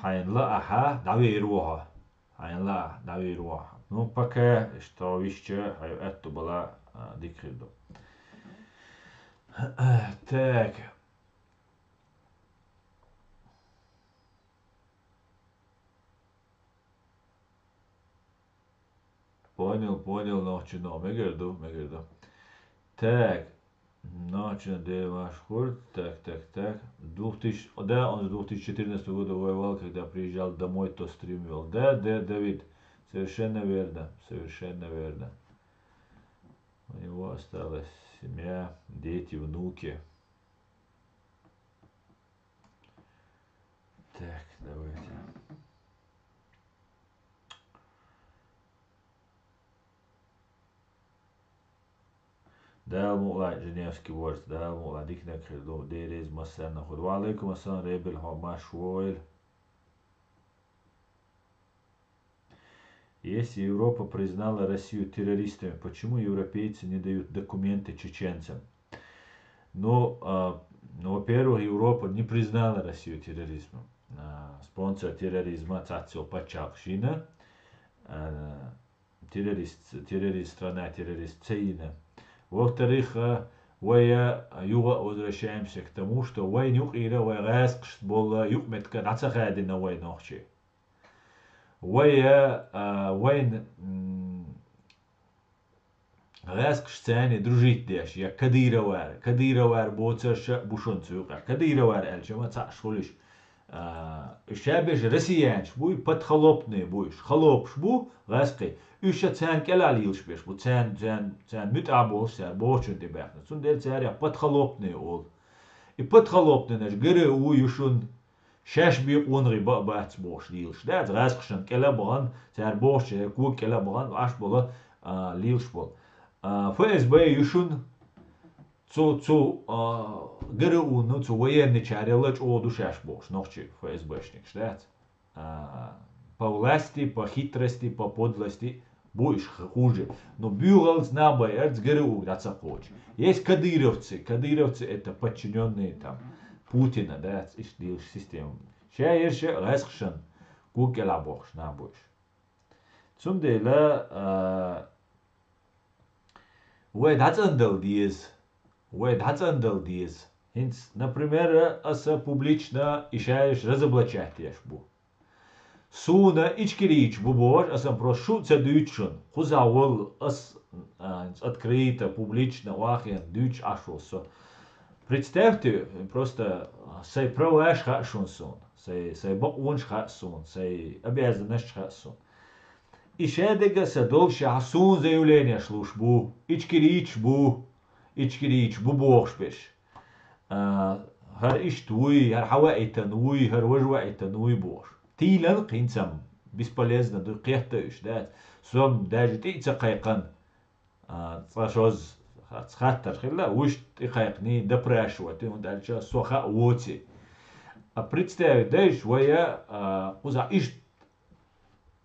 Хьайна лаахь, дӀавер ву хьо. Хьайна лаахь, дӀавер ву хьо. Ну, пока, что висча, хьайн аьтту бала, а, дика хир ду. Так. Понял, понял, нохчи, но мегар ду, мегар ду. Так, нохчи, де машхур, так, так, так. Двух тысяч, да, он с двух тысячи четырнадцатого года воевал, когда приезжал домой, то стрим вел. Да, да, Давид, совершенно верно, совершенно верно. У него осталась семья, дети, внуки. Так, давайте. Дала мукъ лахь, Женевский ворс, Дала мукъ лахь, диканиг хир ду, Дела реза массарна хуьлда. Ва алейкум ассалам, Ребель, хьо марш войла. Если Европа признала Россию террористами, почему европейцы не дают документы чеченцам? Ну, а, ну, во-первых, Европа не признала Россию терроризмом. А, спонсор терроризма цхьацца йолу пачхьалкх шина. А, террорист, террорист, страна террорист ца йина. Во-вторых, а, вай, а, юха а возвращаемся к тому, что вайна юкъера вай гӀаскхашца бола юкъметка дӀа ца хадийна вай нохчий. Вай, а, вайна, м, гӀаскхашца цхьана дружить деш, я Кадыровар, Кадыровар боцарша бу шун цу юкъе. Кадыровар аьлча ма цхьаъ уж хуьлуш. А, уж шабеш россиянаш бу, подколлабные бу уж, холопаш бу гӀаскхий. Уж ша царна кӀелахь лелаш беш бу, царна, царна, царна муьтӀахь болаш цар бохучун тӀе баьхна. Цундела цар подколлабные олу. И подколлабненаш ГРУ ю шун, шаьш бен къонахий бан а бац бохуш лелаш. Дац, гӀаскхашна кӀел а бахана, цара бохучу кога кӀел а бахана, Ӏаш бола, а, лелаш болу. А, ФСБ ю шун, цу, цу, а, ГРУ-ну, цу военныйчарел а чӀогӀа ду шаьш бохуш, нохчий ФСБшникаш, дац? А, по власти, по хитрости, по подлости бу уж х-, хуже. Но буьйхалц набай арц ГРУ дӀа ца кхочу. Есть кадыровцы. Кадыровцы — это подчинённые там Путина, да, иштта лелаш система. Ша ерш а гӀаскхашна кога кӀелахь бохуш наб бу уж. Цундела, а, вай дӀацӀандала деза. Вай дӀацӀандала деза. ХӀинца, например, аса публично и шаьш разоблачать деш бу. Суна ичкерийча бу бохуш, аса просто шу а ца дуьйцу шуна. Кхузахь волу ас, а, открыто, публично, охьахиъна дуьйцуш Ӏаш волу со. Представьте, просто сайн праваш хаьа шуна суна, сайн, сайн бакъонаш хаьа суна, сайн обязанносташ хаьа суна. И шадерг а сан доллушехь, суна заявленеш луш бу, ичкерийча бу, ичкерийча бу бохуш берш. А, хӀара иштта вуй, хӀара хьан ваийтина вуй, хӀара важа ваийтина вуй бохуш. Тийлан кхин цам бесполезно ду, кхетта уьш, дац. Со-м даже тӀе а ца кхайкхина, а, цкъа шозза хаттар хилла, вуьшта тӀе кхайкхиний, допрашивать, хӀунда аьлча со хаа воций. А представить дайша вай, а, кхузахь иштта,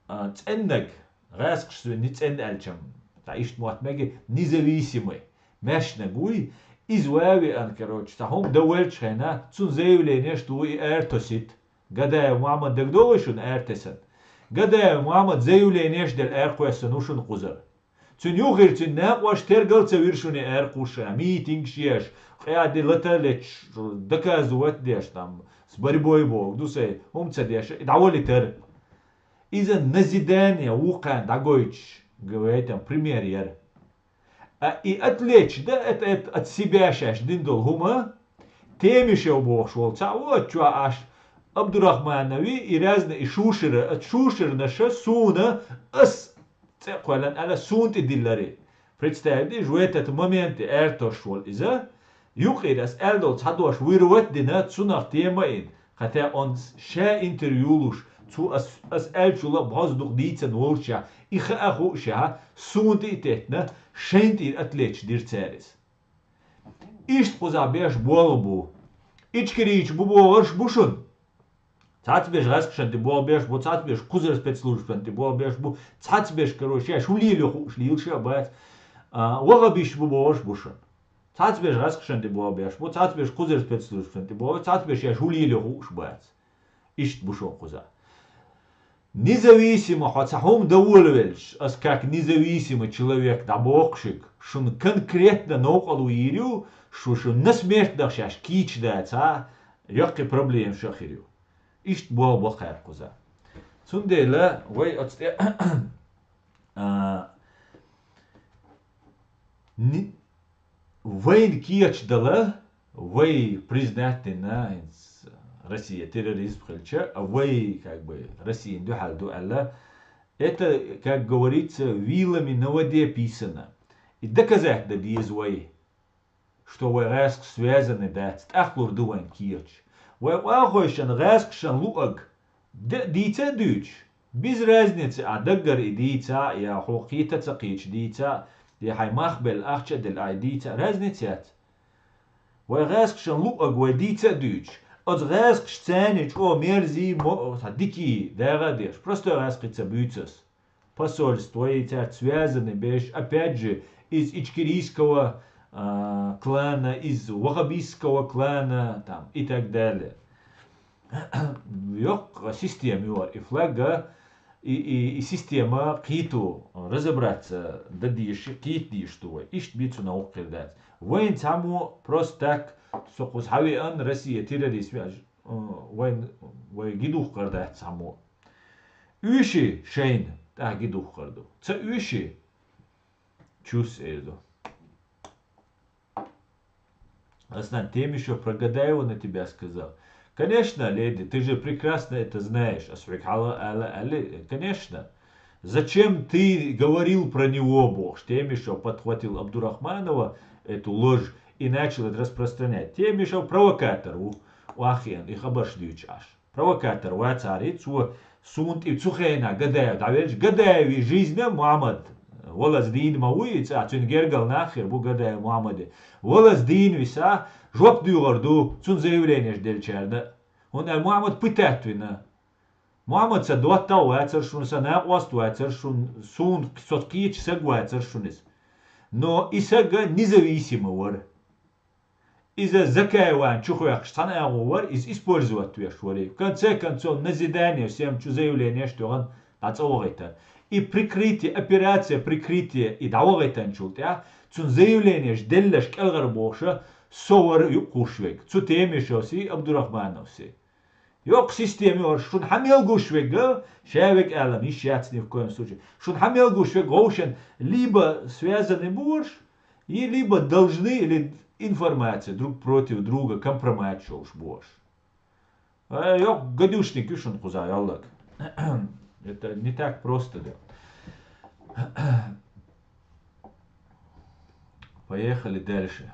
а, цӀеннаг, гӀаскхаш вина цӀенна аьлча-м, цхьа иштта мотт мега, независимый, маьршанаг вуй, иза ван а веана, короче, цхьа хӀума дан веллачу хенахь, цунна заявленеш ду и ара тосийта. Гадаев Мухьаммад дагадогӀий шуна ара тесна? Гадаев Мухьаммад заявленеш делла ара кхоьссина ву шуна кхузара. Цуьнан юххера цуьнан накъош тергал а ца вира шуна ара кхуссуш, митингаш еш, къаьхьа де лата а леташ, доказывать деш, там, с борьбой боху ду сайн, хӀума ца деш, и дӀавалийтара. Иза назидание ву кхарна дӀагойтуш, говорит, там, пример яра. А и отвлечь, да, это, это от себя шаьш дина долу хӀума, Темишев бохуш волу цхьаъ ву оцу чохь Ӏаш, Абдурахманови и разные и Шушера, оцу Шушернаша суна ас цӀе а кхоьллина аьлла, суна тӀе диллари. Представить дийша, в этот момент ара тосуш волу иза, юкъера ас аьлла долу цхьа дош вирват а дина, цунах тема а йина, хотя он ша интервью луш, цо ас, ас аьллачул а бӀозза дукха дийцина воллушехь, и хаа хуушехь, суна тӀе а теттина, шайна тӀера отвлечь дира цара иза. Иштта кхузахь беш болу бу. Ичкерийча бу бохурш бу шуна. Цхьацца берш гӀаскхашна тӀе болх беш бу, цхьацца берш кхузара спецслужбашна тӀе болх беш бу, цхьацца берш, короче, шаьш хӀун лелайо хууш лелаш а бац. А, ваххабисташ бу бохурш бу шуна. Цхьацца берш гӀаскхашна тӀе болх беш бу, цхьацца берш кхузара спецслужбашна тӀе болх беш, цхьацца берш шаьш хӀун лелайо хууш бац. Иштта бу шуна кхузахь. Независимо хьо цхьа хӀума дан волавелча, ас как независимый человек дӀабоху шуьга, шуна конкретно новкъарло йийр ю, шу, шу насмерть даха шаьш кийча дацахь, йоккхий проблема ша хир ю. Иштта болх бо кхара кхуза. Цундела вай оцу тӀе, а, ни-, вайна кечдала, вай признать дина, хӀинца Россия терроризм хилча, а вай, как бы, Россияна дуьхьал ду аьлла, это, как говорится, вилами на воде писано. И доказать дан деза вай, что вай гӀаскхаш связаны дац, тӀаккха лур ду вайн кечаш. Вай къонахойшна гӀаскхашна луъаг де а дийца а дуьйцуш, без разницы, ахь даггара и дийца а, я хьо кхета а ца кхеташ дийца а, я хьайн мах белла, ахча а делла, ахь и дийца а, разница яц. Вай гӀаскхашна луъаг вай дийца а дуьйцуш, оцу гӀаскхаша царна чӀогӀа мерзий, мо-, цхьа дикий дагӀа а деш, простой гӀаскхий ца буьйцу ас. Посольство, и цаьрца связаны беш, опять же, из ичкерийского, а, клана, из ваххабистского клана, там, и так далее. Йоккха система ю хӀара, и флаг а, и, и, и система кхийтту, разобраться дан дезаш, кхийтта дезаш ду вай. Иштта бий цунах воккха хир дац. Вайна цхьаммо просто так, со кхуза хьавеана, Россия террорист веш, э, вайна, вай ги духкар дац цхьаммо. Уьш шайна тӀаккха ги духкар ду. Ца уьш, чус эр ду. Аслан, Темишев про Гадаева на тебя сказал. Конечно, леди, ты же прекрасно это знаешь. Ас хьоьга хьалха ала, ала, конечно. Зачем ты говорил про него, бохуш? Темишев подхватил Абдурахманова эту ложь и начал это распространять. Темишев провокатор ву, вахиан, и хабарш дуьйцуш Ӏаш. Провокатор вацара, цо суна тӀе цу хенахь Гадаев дӀавелча, Гадаеви жизнь а Мухьаммад, валаза дийна ма вуй и цӀа, цуьнан гергара нах хир бу Гадаев Мухьаммаде. Валаза дийна висахь, жоп дуьйгӀур ду цунна заявленеш деллачарна. ХӀунда аьлча Мухьаммад пытать вина. Мухьаммад сан доттагӀа вацара шуна, сан накъост вацара шуна, суна со кхеча саг вацара шуна иза. Но и саг независимо вара. Иза Закаеван чу хьоькхуш цхьана агӀо вара, иза использовать веш вара. В конце концов, назидание всем чу заявленеш тоьхна, дӀа цӀа вахийтар. И прикрытие, операция прикрытие, и дӀавахийтанчул тӀаьхьа, цунна заявленеш делларш кӀелхьара бохуша, со вара юкъ кхуш верг. Цу Темишевси, Абдурахмановси. Йоккха система йолуш, шуна хьан мел гуш верг, ша верг алам йиш яц ни в коем случае. Шуна хьан мел гуш верг, вовшен либо связаны бу уьш, и либо должны, или информация друг против друга, компромат йолуш бу уьш. Э, йоккха гадюшник ю шуна кхузахь йоллаг. Это не так просто, да. Поехали дальше.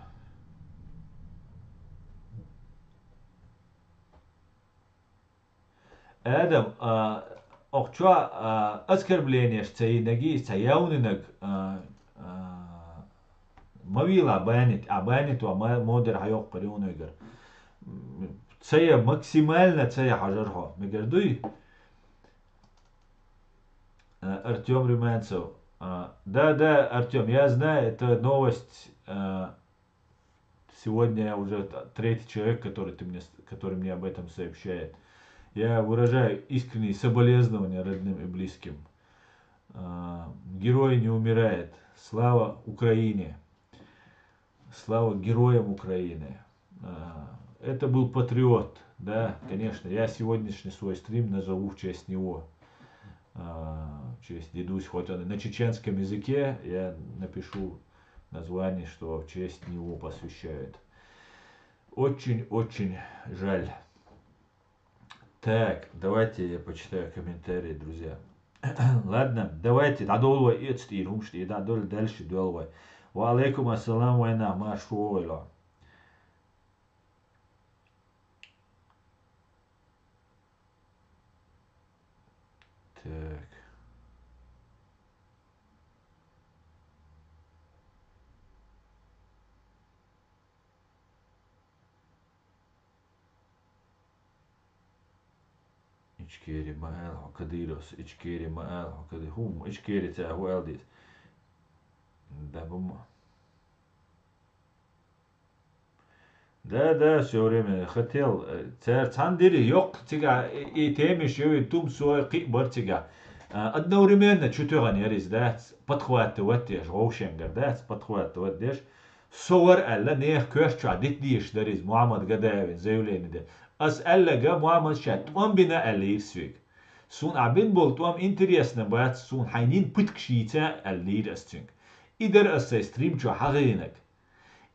Адам, а, окху чохь, а, оскорбленеш ца йинарг, ца явнинарг, а, а, ма вийла банить, а банить ван ма, модер хьайоккхур юнуйгар. М, ца я максимально ца я хьажар хьо, мегар дуй? А, Артём Румянцев. А, да, да, Артём, я знаю, это новость, а, Сегодня я уже т-, третий человек, который ты мне с-, который мне об этом сообщает. Я выражаю искренние соболезнования родным и близким. А, герой не умирает. Слава Украине! Слава героям Украины! А, это был патриот, да, конечно. Я сегодняшний свой стрим назову в честь него. А, в честь дедусь, хоть он и на чеченском языке, я напишу название, что в честь него посвящают. Очень-очень жаль. Так, давайте я почитаю комментарии, друзья. Ладно, давайте, дӀадолу вай эцу тӀера хӀумаш тӀера, дӀадолу дальше доьлу вай. Ва алейкум ассалам, вайнах, марш вогӀийла. Так. Ичкери ма аьлла хьо, Кадыровс, Ичкери ма аьлла хьо, Кадыр-, хӀумма, Ичкери ца хӀу аьлла деза. Да, бу ма. Да, да, всё время хотел, э, цара цхьаьна дира, йоккха цигахь и, и темаш йовий тум сой кхиъ бара цигахь. А, одновременно чу тоьхна яра иза, дац, подхватывать деш, вовшенгара, дац, подхватывать деш. Со вара аьлла, нехан коьрта чохь дита дезаш дара иза, Мухьаммад Гадаевна заявление де. Ас аьллага, Мухьаммад ша тӀом бина аьлла йира соьга. Суна ахь бина болу тӀом интересно бац, суна хьайна йина пыткаш йийца аьлла йира ас цуьнга. И дара ас сайн стрим чохь хьахийнарг.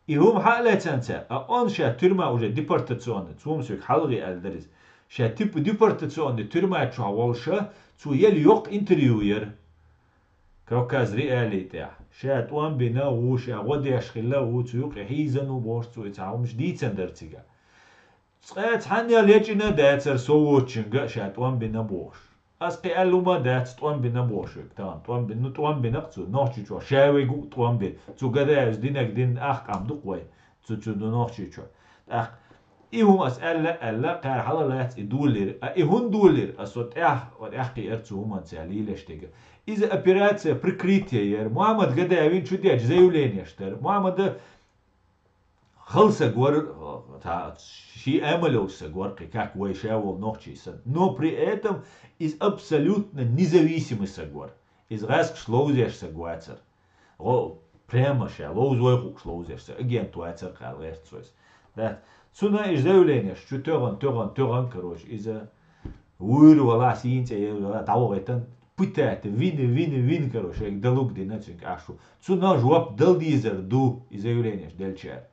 И хӀума хьа а лаьцна цара, а он ша тюрьма уже депортационный, цо-м соьга хьалхе аьлла дара иза. Ша типа депортационный тюрьма чохь волуша, цо елла йоккха интервью яра. Кавказ Реалии тӀехь. Ша тӀом бина ву, ша гӀо деш хилла ву, цу юкъе хьийзан ву бохуш, цо и цхьа хӀумаш дийцина дара цигахь. Цкъа цхьаннел ечӀина а дацара со воцучуьнга а ша тӀом бина бохуш. Ас кхин аьлла хӀума а дац тӀом бина бохуш верг. Тахана тӀом бина, ну, тӀом бина-кх цо, Нохчийчохь ша верг ву тӀом бина. Цу Гадаевс динарг дина ахкъам ду-кх вай. Цу, цу ду Нохчийчохь. ТӀаккха и хӀума ас аьлла, аьлла, кхара хьала лаьцна и долийра. А и хӀунда долийра? Ас со тӀаьхьа, тӀаьхьа кхиара цу хӀуманца лелаш дерг. Иза операция прикрытия яра. Мухьаммад Гадаевна чу дечу заявленеш дара. Мухьаммада Хала саг вар, та, ший амал йолуш саг вар, кхин как вай ша волу нохчий санна. Но при этом иза абсолютно независимый саг вар. Иза гӀаскаш ловзеш саг вацар. Гьо, прямо ша, ловза вай хууш ловзеш саг, агент вацар кхара гӀерташ вайс. Да. Цуна иза заявленеш чу тоьгӀан, тоьгӀан, тоьгӀан, короче, иза вуьйр вала, сийна цӀе ела вала, дӀавахийтан, пытать, вина, вина, вина, короче, шайга далуг дина цуьнга ашу. Цуна жоп дал дийзар ду, и заявленеш делчара.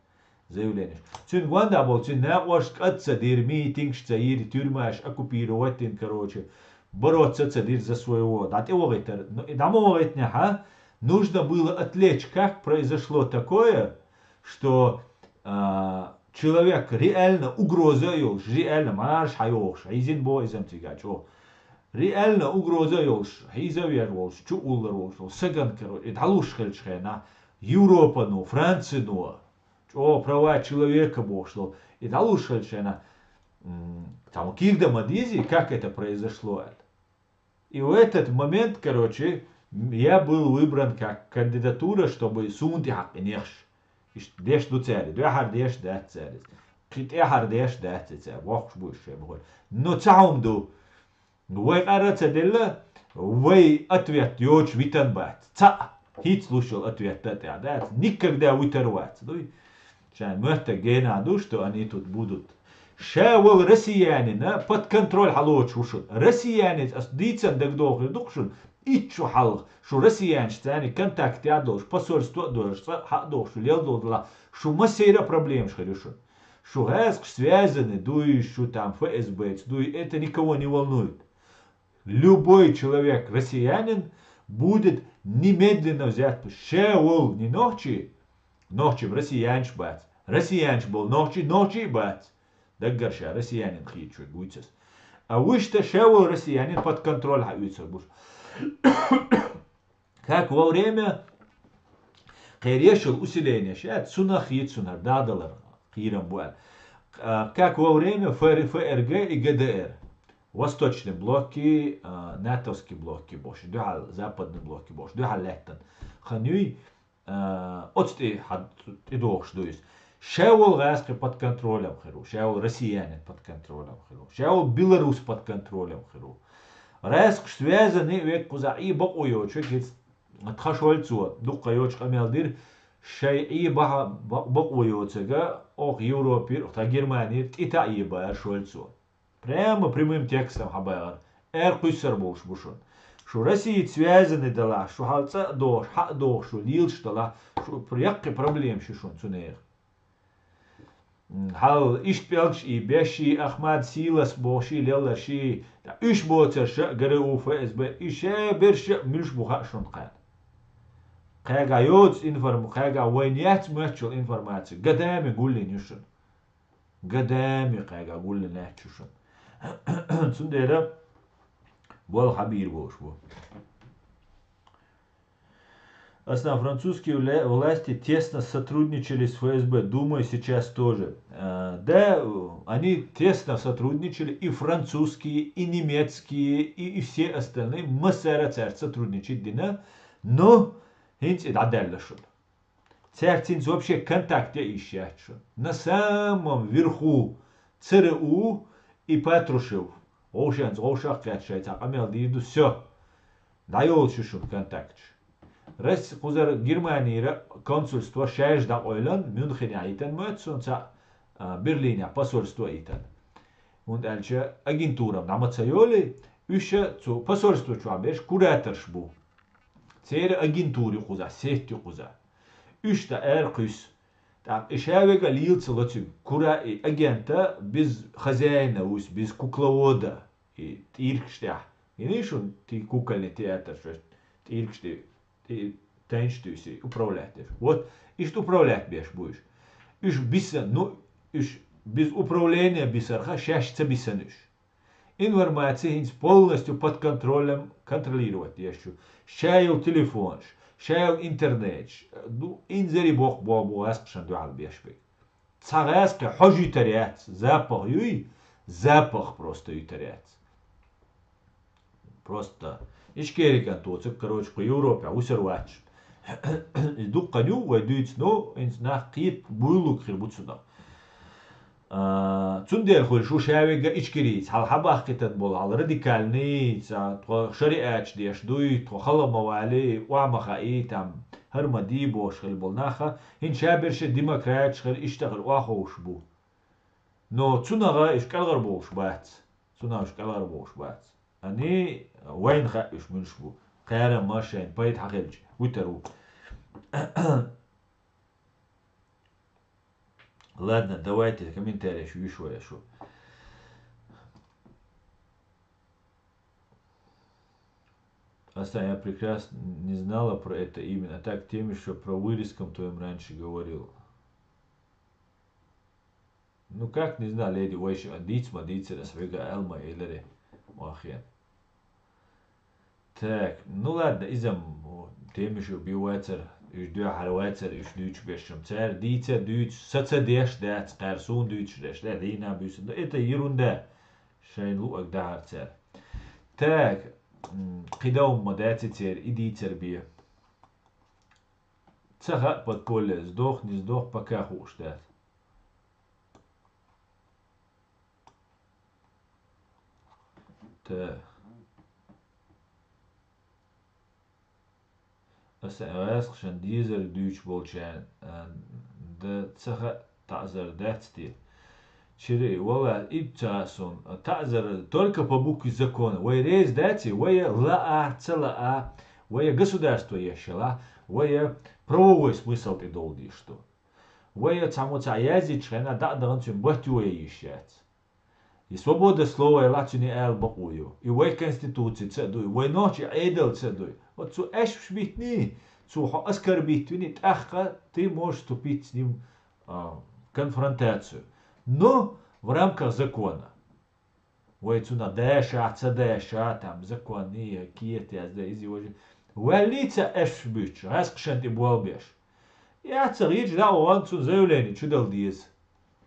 Заявленеш. Цуьнан гонда болу, цуьнан накъош кӀад ца дира, митингаш ца йира, тюрьмаш оккупировать дина, короче, бороться ца дира за своего. ДӀа тӀе вахийтар. Но и дӀа ма вахийтинехь, нужно было отвлечь, как произошло такое, что, а, человек реально угроза йолуш, реально марш хьайохуш, хьийзина бо иза цига чӀо. Реально угроза йолуш, хьийзавер волуш, чу уллар волуш, саган каро, и дӀалуш хилчу хенахь, Европано, Францино, чӀо права человека бохуш долу, и дӀалуш хилчу хенахь, м, там кийрда ма дийзи, как это произошло, аьлла. И в этот момент, короче, я был выбран как кандидатура, чтобы суна тӀе хьаькхинехь. Иштта деш ду цара, дуьхьара деш дац цара иза. Кхин тӀаьхьара деш дац и цара, воккхуш бу уьш шайн бахуьйту. Но цхьа хӀума ду. Вай къара ца делла, вай ответ йоцуш витан бац. Цхьаъ, хӀинца луш йолу ответ а тӀехь дац. Никогда витар вац. Дуй? Шайн моьттаг гена ду, что они тут будут. Ша волу россиянина под контроль хьалоцуш ву шуна. Россиянец ас дийцан дагадохур ду-кх шуна. Итт шу хьалха шу россиянаш царниг контакт а долуш, посольство а долуш, цкъа а хьа а дохуш, шу лел долу делахь, шу массеран а проблемаш хир ю шуна. Шу гӀаскхаш связаны дуй, шу там Ф С Б-ца дуй, это никого не волнует. Любой человек, россиянин, будет немедленно взят. Ша волу не нохчи, нохчи россиянаш бац. Россиянаш болу нохчи, нохчи а бац. Даггара ша россиянин хийцаш вуьйцас. А вуьшта ша волу россиянин под контроль хьаоьцур бу шу. Как во время кхеран еш йолу усиление, ша цунах хийца цунах дадалар кхерам бу аьлла. А, как во время Ф Р, Ф Р Г и Г Д Р. Восточный блоки, а, натовский блоки бохуш, дуьхьал западный блоки бохуш, дуьхьал лаьттан. Хан юй, а, оцу тӀе хьа-, тӀедогӀуш ду иза. Ша волу гӀаскхи под контролем хир ву, ша волу россиянин под контролем хир ву, ша волу белорус под контролем хир ву. ГӀаскхаш связаны век кхузахь и бакъо йоцуш век, тхан Шольцо дуккха йоцуш къамел дира, шайн и баха-, бакъо йоцург, оха Европера, тхан Германера тӀе таӀийбара Шольцо. Прямо прямым текстом хьабаьхира. Эр кхуьссар болуш бу шуна. Шу Россица связаны далахь, шу хьал цӀа а дохуш, хьа а дохуш, шу лелаш далахь, шу пр-, яккхий проблемаш ю шуна цунеха. М, хьал иштта пӀелгаш и беш и, Ахмад Силас бохуш и, лелларш и, уьш боцарш а, Г Р У, Ф С Б, и ша берш а муьлш бу хаьа шуна кхаьна. Кхаьга йоцу информ-, кхаьга вайна яц моьттуш йолу информаци, гадами гуллина ю шуна. Гадами кхаьга гуллина лаьтташ ю шуна. Цундела болу хьабийр болуш бу. Основ французские вла-, власти тесно сотрудничали с Ф С Б, думаю, сейчас тоже. Э, да, они тесно сотрудничали, и французские, и немецкие, и, и все остальные. Массара цара сотрудничать дина, но хӀинца и дӀадаьлла шуна. Цаьрца хӀинца вообще контакт ян йиш яц шуна. На самом верху Ц Р У и Патрушев. Вовшенца вовшах кхетта шайца къамел дийр ду, всё. ДӀайолуш ю шуна контакташ. Рас кхузара Германийра консульство шаьш дӀакъойлан, Мюнхене йитан моьтту суна цхьаъ, а, Берлинехь посольство йитан. ХӀунда аьлча агентурам дӀа ма ца йолий, уьш цу посольство чохь берш кураторш бу. Церан агентура ю кхузахь, сеть ю кхузахь. Уьш дӀа ара кхуьссу. ТӀаккха и ша вега лийла ца ло цуьнга. Кура и агента без хозяина вуьсу, без кукловода. И тӀиркаш тӀехь. Гиний шуна, ти кукольный театр, шо тӀиркаш тӀе, тӀе, тайнаш туьйсий, управлять деш. Вот, иштта управлять беш бу уьш. Уьш бисан, ну, уьш без управления бисарха, шаьш ца бисан уьш. Информация хӀинца полностью под контролем, контролировать деш ю. Ша йолу телефонаш, ша йолу интернеташ, ду, инзаре боккха боху бу гӀаскхашна дуьхьал беш берг. Цхьа гӀаскхи хьожа йитар яц, запах юй, запах просто йитар яц. Просто Ичкерикан тоцург, короче, кху Европехь вусар вац шуна. Иза дукха ю вай дуьйцу, ну, хӀинца нах кхета буйлуг хир бу цунах. А, цундела хуьлуш ву ша вега Ичкерийца, хьал хьабахкийтина болу, хьал радикальный, ца, тхо шариаташ деш дуй, тхо хала ма вали, охьа ма хаий, там, хӀара ма дий бохуш хила болу наха, хӀинца ша берш демократаш хила, иштта хила охьаховш бу. Но цунах уьш кӀелхьара бохуш бац. Цунах уьш кӀелхьара бохуш бац. Ани, вайна хаьа уьш муьлш бу. Кхарам ма шайна пайда хьахилча, вуьтар ву. Ладно, давайте комментарий шу, виш вай шу. Аса, я прекрасно не знала про это имя. А так тем ещё про вырезком твоим раньше говорил. Ну как не знал, леди, вайша дийца ма дийцира, ас вега алма эларе. Вахьян. Так, ну ладно, изам, тема шу бий вацар, уьш дуьхьара вацар, уьш дуьйцуш бешшам. Цара дийца дуьйцу, саца деш дац, кхара суна дуьйцуш деш дац, дийна буьйса. Но это ерунда. Шайн луъаг дахьар цара. Так, м, кхидавма ма дац и церан, и дийцар бе. Ца хаьа подполье, сдох, не сдох, пока хууш дац. Та. Аса гӀаьскхашан дезарг дуьйцуш болчарна, а, дан ца хаьа, таӀзар дац те. Чири, валла, иб ца хаьа суна. ТаӀзар только по букве закона. Вай реза дац и, вай лаа, ца лаа, вай государство еш ялахь, вай правовой смысл тӀедовла дезаш ду. Вай цхьаммо цхьа язйичхьана, дӀа а дахана цуьнан батт йоя йиш яц. И свобода слова, и лацуьне ала бакъо ю. И вай конституцица а дуй, вай нохчий Ӏедалца а дуй. Вот цу аьшпаш биттиний, цо хьо оскорбить виний, тӀаккха ты можешь вступить с ним, а, в конфронтацию. Но в рамках закона. Вай цунах даша, ца даша, там, законный, кхета язда, иза важа. Ваьллий ца аьшпаш буьтуш, гӀаьскхашан тӀе болх беш. Яц ца гӀийча дӀа а ван цунна заявление чу дала деза.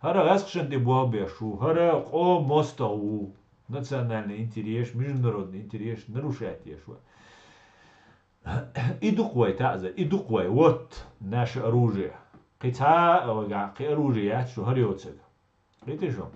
ХӀара гӀаьскхашан тӀе болх беш ву, хӀара къоман мостагӀа ву, национальный интерес, международный интерес нарушать еш ву. И ду-кх вай таӀзар, и ду-кх вай, вот наше оружие. Кхин цхьа а вайгахь кхин оружие яц шу хӀара йоцург. Кхийтий шу?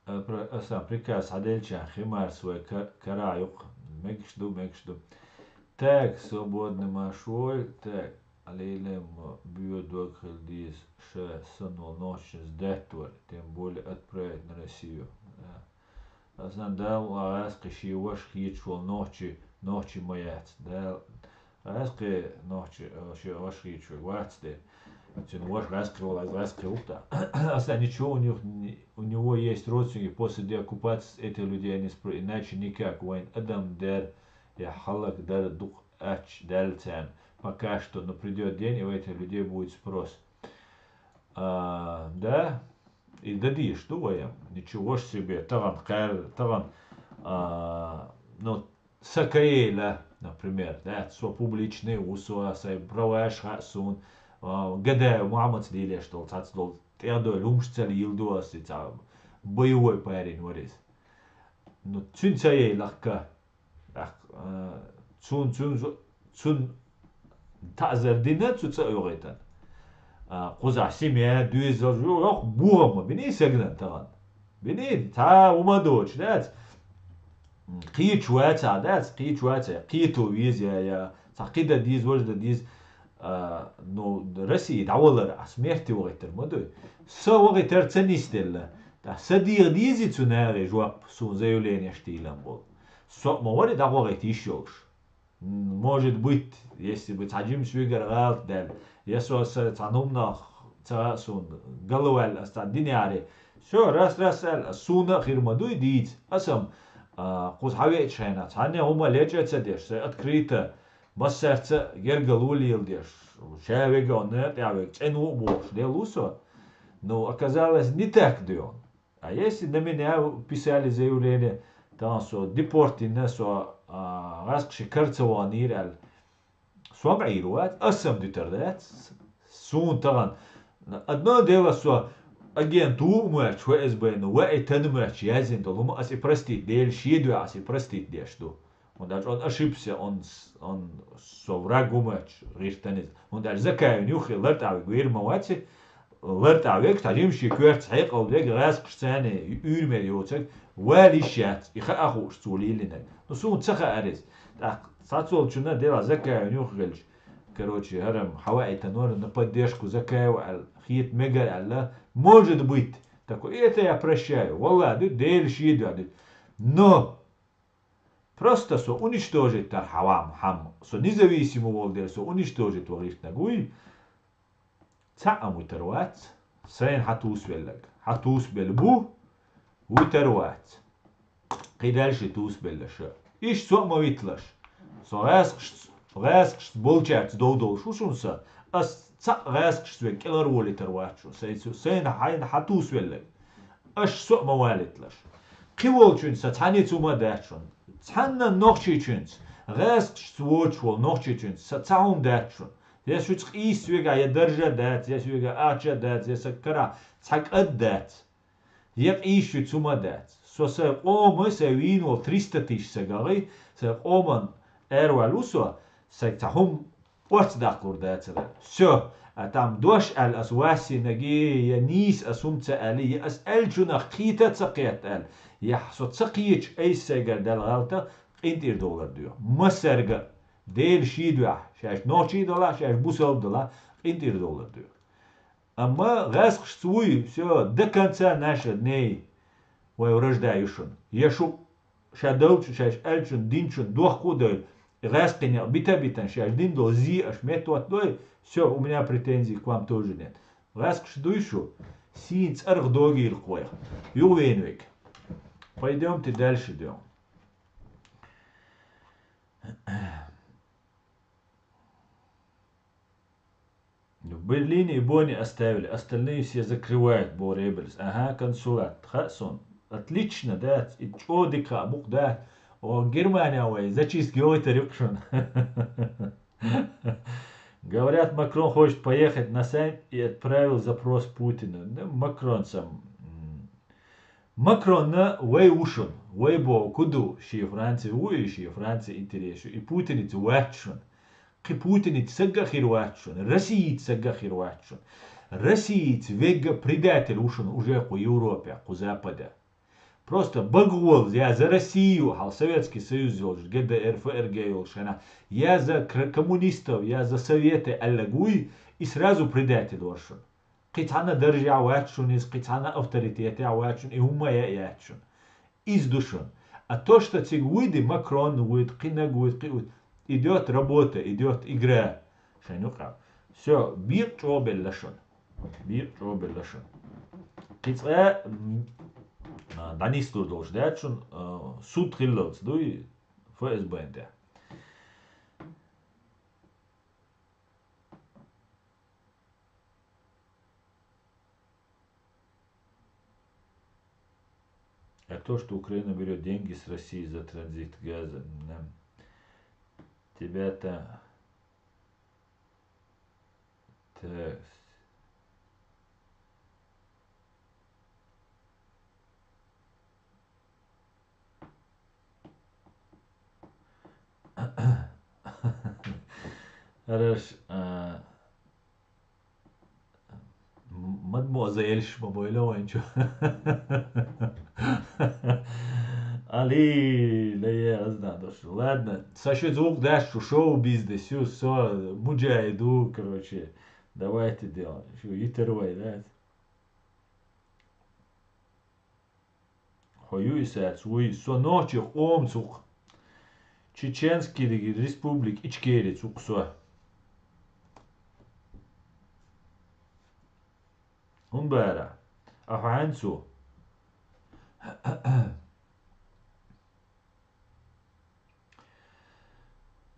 А, про-, аса приказ схьаделча химарс вай ка-, кара юккъе. Мегаш ду, мегаш ду. Так, свободный ма шой. Так, Ӏалейлем боьдог хила деза ша санна волу нохчашца даьтта вара, тем более отправить на Россию. Да. Асан Дала гӀаьскхи шен ваша хеташ волу нохчи, нохчи ма яц. Дала гӀаьскхи нохчи, э, шен ваша хеташ вац де. Цуьнан ваша гӀаьскхи волу, гӀаьскхи ву-кх тӀаккха. Аса ничего у них не, у него есть родственники, после деоккупации с этих людей они спро-, иначе никак. Вайн адам дер, я халак дер дукха ач дал царна. Пока что, но придёт день, и у этих людей будет спрос. А, да, и дадийш ду вайам. Ничего ж себе, таган кхер, таган, а, ну, са каела, например, да, со публичный ву со, сай праваш хаьа суна, а, Гадаев Мухьаммадс дийлеш долу, цац долу, тӀехдойла хӀумаш ца лийла ду аса, и цхьа боевой парень варис. Ну, цуьнан ца яйлахка. ТӀаккха, а, цунна, цунна зу-, цунна таӀзар дина цу цӀа а йогӀийтина. А, кхузахь семья, дуьйзал, йо-, йоккха бохам ма биний сагнан тахана. Биний, цхьа хӀума доцуш дац. Кхечу вацахь дац, кхечу вацахь, кхето веза я, я, цхьа кхин дан деза, важа дан деза. А, ну, Россия дӀавалар, а смерти вахийтар ма дуй. Со вахийтар ца нисделла. ТӀаккха са деха дезий цу нахе жоп, суна заявление штийлан болу? Со а ма вари дӀавахийта йиш йолуш. М, может быть, если бы цхьа жимачу вигара гӀалат даьлла, я со са цхьа хӀуманах ца суна галваьлла аса цхьа динехьаре. Всё, раз-раз аьлла, аса суна а хир ма дуй дийца. Аса-м, а, кхуза хьан веачу хенахь, цхьанне хӀума лечкъа а ца деш, сайн открыто, массаьрца гергало леладеш, ша вега а, тӀаьхьа вега, цӀена ву а бохуш, лела ву со. Ну, оказалось, не так дуй. А если на меня писали заявление, тахана со депортина, со, а, гӀаскхи кара ца ваханийра аьлла, со ма Ӏийр вац, аса-м дуьтар дац. Суна тахана Одно дело, со агент ву а моьттуш, ФСБ-но, ваийтина моьттуш яздина долу хӀума, ас и простить, Делан шен дуьхьа ас и простить деш ду. ХӀунда аьлча он ошибся, он, он со враг ву моьттуш гӀиртина иза. ХӀунда аьлча Закаевна юххе лартӀехь вега вер ма вац и, лартӀехь вега, цхьа жимачу шен коьртаца хьекъал вега, гӀаскхашца цхьаьна уьйр мел йоцург, вала йиш яц, и хаа хууш цо лелийнарг. Ну, суна ца хаьара иза. ТӀаккха цхьаццолчунна делахь Закаевна юххе хилча, короче, хӀара-м хьан ваийтинера, на поддержку Закаева аьлла, хета мегар аьлла, может быть, такой, и это я прощаю, валлахӀи, ду, Делан шен дуьхьа ду. Но просто со уничтожить дара хьан хӀама, со независимо волу дела, со уничтожить ван гӀиртинарг вуй, цхьаъ а вуьтур вац, сайна хьан тусавелларг. Хьан тусабелла бу, вуьтур вац. Кхин дальше тусабелла ша. Иштта со а ма витталаш. Со гӀаскхашца, гӀаскхашца болчаьрца дов долуш ву шуна сан. Ас цхьаъ гӀаскхашца вега кӀелхьарволуьйтур вац шуна. Сайн цу-, сайна хьайна хьан тусавелларг. Аш со а ма валийталаш. Кхин волчуьнца сан цхьаьннеца хӀума а дац шуна. Цхьанна нохчичуьнца, гӀаскхашца воцуш волу нохчичуьнца сан цхьа хӀума дац шуна. Я шуьца къийсавегахь, я даржа дац, я соьгахь ахча дац, я сан карахь цхьа кӀад дац. Я къийсачуьнца хӀума дац. Со сайн къоман, сайн вийна волу триста тысяч сан гагӀий, сайн къоман араваьлла ву со, сайга цхьа хӀума орца даккхалур дацара. Всё, а там дош аьлла ас вассийнаге, я нийса ас хӀума ца аьлли, я ас аьллачунах кхета а ца кхетта аьлла, я со ца кхеташ айса сайгара даьлла гӀалта къинтӀера довлар доьху. Массаьрга а, Делан шен дуьхьа, шаьш нохчий далахь, шаьш бусалба далахь, къинтӀера довлар доьху. Амма гӀаскхашца вуй, всё, до конца наших дней вай вражда ю шуна. Я шу ша долчу, шаьш аьллачун, динчун дохко а дойла, и гӀаскхийн некъ бита а битина, шаьш дина долу зе аша меттахӀоттадой, всё, у меня претензий к вам тоже нет. ГӀаскхаш дуй шу, сийна цӀарах догийла кхойх. Юхавеана вега. Пойдёмте дальше идём. В Берлине и Бонне оставили, остальные все закрывают, боху Ребелис. Ага, консулат. Хаьа суна. Отлично, дац. И чӀогӀа дика хаа бу-кх, дац. О, Германия вай, зачистка йойтар ю-кх шуна. Говорят, Макрон хочет поехать на саммит и отправил запрос Путину. Да, Макрон сам, м, Макронна вай ву шуна, вай боху ку ду, шен Франция ву и шен Франция интерес ю, и Путиница вац шуна. Кхин Путиница сагга а хир вац шуна, Россица сагга а хир вац шуна. Россица вегга предатель ву шуна уже кху Европе, кху Западе. Просто бага волу, я за Россию, хьал Советский Союз йолуш, ГДР, ФРГ йолуш хенахь, я за кр-, коммунистов, я за Советы аьллаг вуй, и сразу предатель вара шуна. Кхин цхьана даржехь вац шуна иза, кхин цхьана авторитетехь вац шуна, и хӀумма а яц шуна. Иза ду шуна. А то, что цига вуйди, Макрон вуйди, кхинаг вуйди, кхин вуйди, идёт работа, идёт игра. Шайн юкъа. Всё, бекъа чӀогӀа белла шуна. Бекъа чӀогӀа белла шуна. Кхин цкъа, м, а, дӀанислур долуш дац шуна, а, суд хиллалц дуй, ФСБ-н тӀе. А то, что Украина берёт деньги с России за транзит газа, м, тебя-то, так. Хорош, а, м-, мадмуазель, ма бойла вайн чу. Али, ле, я, аз да дош. Ладно, са ши звук даш шу шоу-бизнес, ю, со, муджахиду, короче. Давайте делаем. Шу йитар вай, да? Хьо ю и сац вуй, со нохчий къомаца ву-кх. Чеченский республик Ичкери цу-кх со. ХӀун бара? А хьо хьаьнца ву?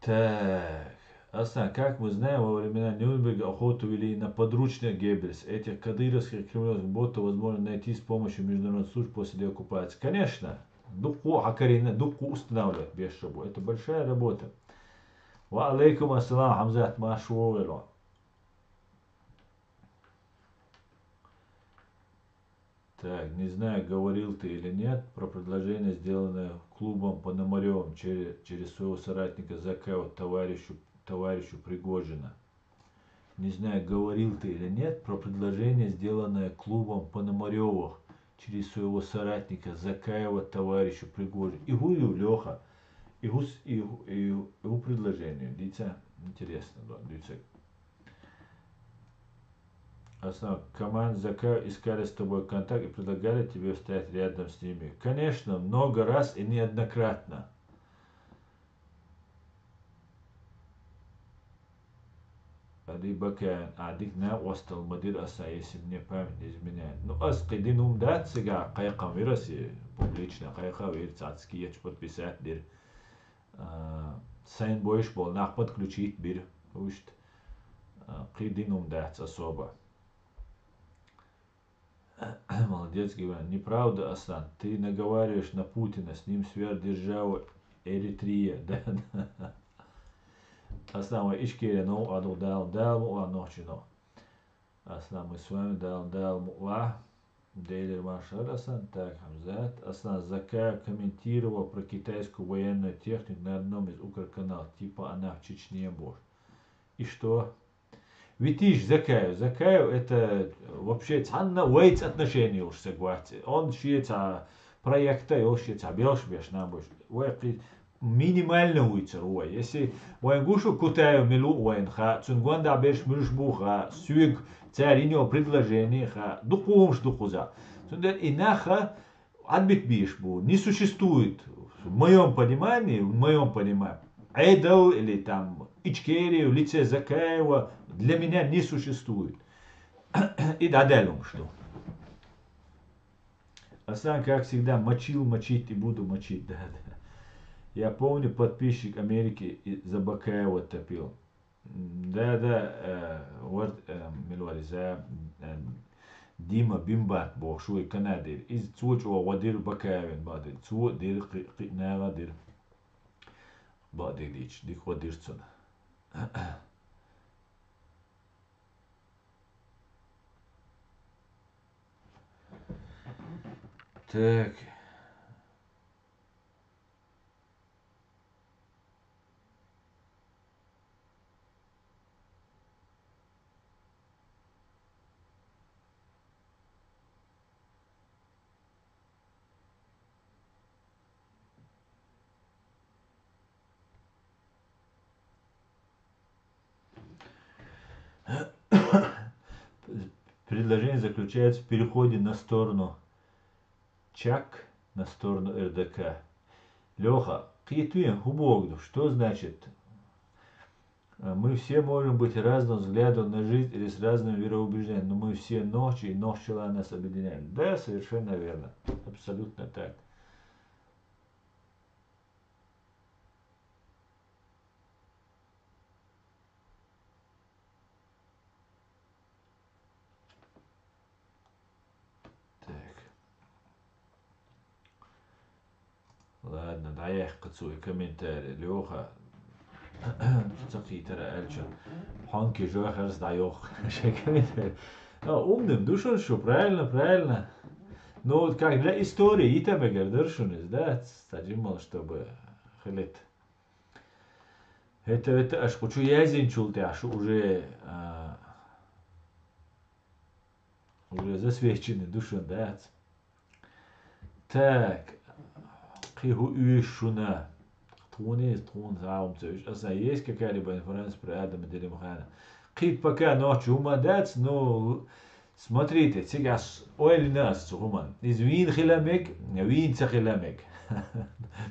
Так. Аслан, как мы знаем, во времена Нюрнберга охоту вели на подручных Геббельс. Этих кадыровских кремлевских ботов возможно найти с помощью международных служб после деоккупации. Конечно. Дуккхо а хьакарийна, дуккхо устанавливать беш шу бу. Это большая работа. Ва алейкум ассалам, Хьамзат, марша вогӀийла. Так, не знаю, говорил ты или нет про предложение, сделанное клубом Пономарёвым через, через своего соратника Закаева товарищу, товарищу Пригожина. Не знаю, говорил ты или нет про предложение, сделанное клубом Пономарёвых через своего соратника Закаева товарищу Пригожину. И хӀу ю, Лёха? И хӀу с-, и хӀу, и хӀу, и хӀу предложение? Дийца интересно, да, дийца. Основном, команда Закаева искали с тобой контакт и предлагали тебе встать рядом с ними. Конечно, много раз и неоднократно. Али Бакаев, а дика накъостал ма дир аса, если мне память не изменяет. Ну, ас кхы дин хӀума дац цига, кхайкхам вир аса, публично кхайкха вир, цацки ечу подписать дир. А, сайн бойш бол, нах подключить бир, вуьшт. А, кхы дин хӀума дац особо. Молодец, Гиван. Неправда, Аслан. Ты наговариваешь на Путина, с ним сверхдержава Эритрия. Да, да. Аслан, вай Ичкерия новкъа ду, Дала, Дала мукъа нохчино. Аслан, мы с вами, Дала, Дала мукъа. Дейлер маршал, Аслан. Так, Хамзат. Аслан, Закаев комментировал про китайскую военную технику на одном из укрканалов. Типа она в Чечне, боже. И что? Витиш Закаев. Закаев это вообще цхьанна вайца отношение йолуш саг вац. Он шен цхьа проекта йолуш, шен цхьа белш беш набуш. Вай кхи-, минимально вуьйцур вай. Если вайн гушу Кутаев мила ву вайн ха, цун гонда берш муьлш бу ха, суьг цара йино предложение ха, дукха хӀумаш ду кхуза. Цундела и наха Ӏадбит бийш бу, не существует, в моём понимании, в моём понимании, Эдел или там Ичкерия в лице Закаева для меня не существует. И да, да, что. Асан, как всегда, мочил, мочить и буду мочить, да, да. Я помню, подписчик Америки и за Бакаева топил. Да, да, э, вар-, э, мила вара иза, э, Дима Бимбат бохуш ву и Канадера. Иза цо чӀогӀа дира Бакаевна бакъдерг. Цо а дира, кхи-, кхин а наха а дира. Бакъдерг дийцича, дика гӀо дира цунна. Так. Предложение заключается в переходе на сторону Чак, на сторону РДК. Лёха, кхетаве, хӀун боху ду? Что значит? Э, мы все можем быть разного взгляда на жизнь или с разными вероубеждениями, но мы все нохчи, и нохчалла нас объединяет. Да, совершенно верно. Абсолютно так. Так. Ладно, дӀаяьккха цо и комментарий. Лёха, ца кхийтара аьлча, хьонки жохарс дӀайоху шайн комментарий. А, умным ду шуна шу, правильно, правильно. Ну, вот как для истории, йита мегар дара шуна иза, да? Цхьа жиммал, чтобы хилийта. ХӀета, хӀета аша кху чу яздинчул тӀаьхьа шу уже, а, уже засвеченный ду шуна, дац? Так, кхин хӀун оьшу шуна? Тхуна иза, тхуна схьа хӀума ца оьшу. Аса есть какая-либо информация про Адама Делимхана? Кхин пока нохча хӀума дац, ну, смотрите, цига ас ойла йина ас цу хӀуманна. Иза вийна хила мега, вийна ца хила мега.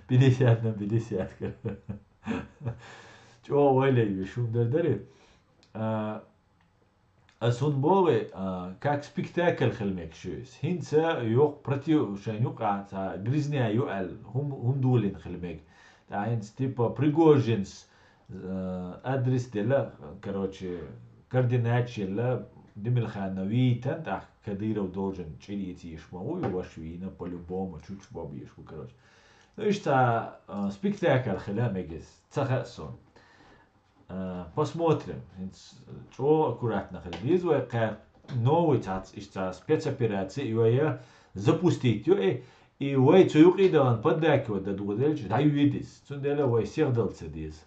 Пятьдесят на пятьдесят. ЧӀогӀа ойла йиш хӀума дар дарий. А, ас хӀунда боху, а, как спектакль хила мега шу иза. ХӀинца йоккха против шайн юкъахь цхьа гризня ю аьлла, хӀума, хӀума долийна хила мега. ТӀаккха хӀинца типа Пригожинс, э, адрес делла, короче, координаташ елла, Демирхана вийтина, тӀаккха Кадыров должен чӀир ийца йиш ма ву, и ваша вийна, по-любому, чучу баб йиш ву, короче. Ну, иштта, э, спектакль хила мега иза, ца хаьа суна. Э, посмотрим. ХӀинца чӀогӀа аккуратно хила деза вай, кхаьр-, новый цац, иштта цхьа спецоперация, и вай запустить ю, и, и вай цу юкъе далан поддакивать дан дугӀу делча, дӀаюведа иза. Цундела вай сихдала ца деза.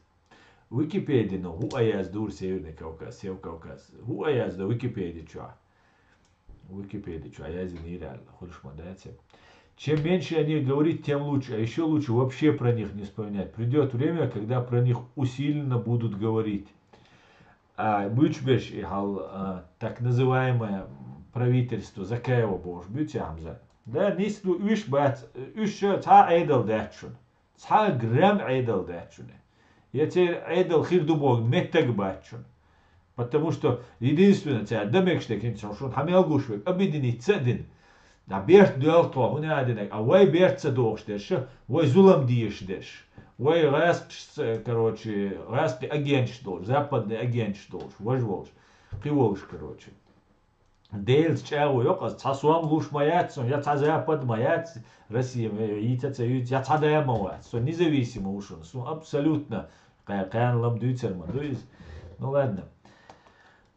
Википедино хӀу а яздора Северный Кавказ, Сев Кавказ. ХӀу а яздо Википеди чу. Википеди чу яздинийра аьлла, хуьлуш ма дац. Чем меньше о них говорить, тем лучше. А еще лучше вообще про них не вспоминать. Придет время, когда про них усиленно будут говорить. А, буьйцу берш и хьал, а, так называемое правительство Закаева бохуш буьйцу, Хьамза. Да, нийса ду, уьш бац, уьш ша цхьа а Ӏедал дац шуна. Цхьа а грамм Ӏедал дац шуна. Я церан Ӏедал хир ду боху меттаг а бац шуна. Потому что единственное, цара дан мегаш дерг хӀинца шуна хьан мел гуш верг, объединиться а дина. Да, берт доьлла тхо, хӀун а динарг, а вай берт ца дохуш дерш, вай зулам дезаш дерш. Вай гӀаскхашца, короче, гӀаскхи агенташ долуш, западный агенташ долуш, важа волуш, кхин волуш, короче. Делаца чӀагӀо йо-кх ас, цхьа сом луш ма яц суна, я цхьа запад ма яц, Россия ма йийца а ца юьйцу, я цхьа да а ма вац. Со независимо ву шуна, суна абсолютно кхаь-, кхаьнна лам дуьйцур ма ду иза. Ну ладно.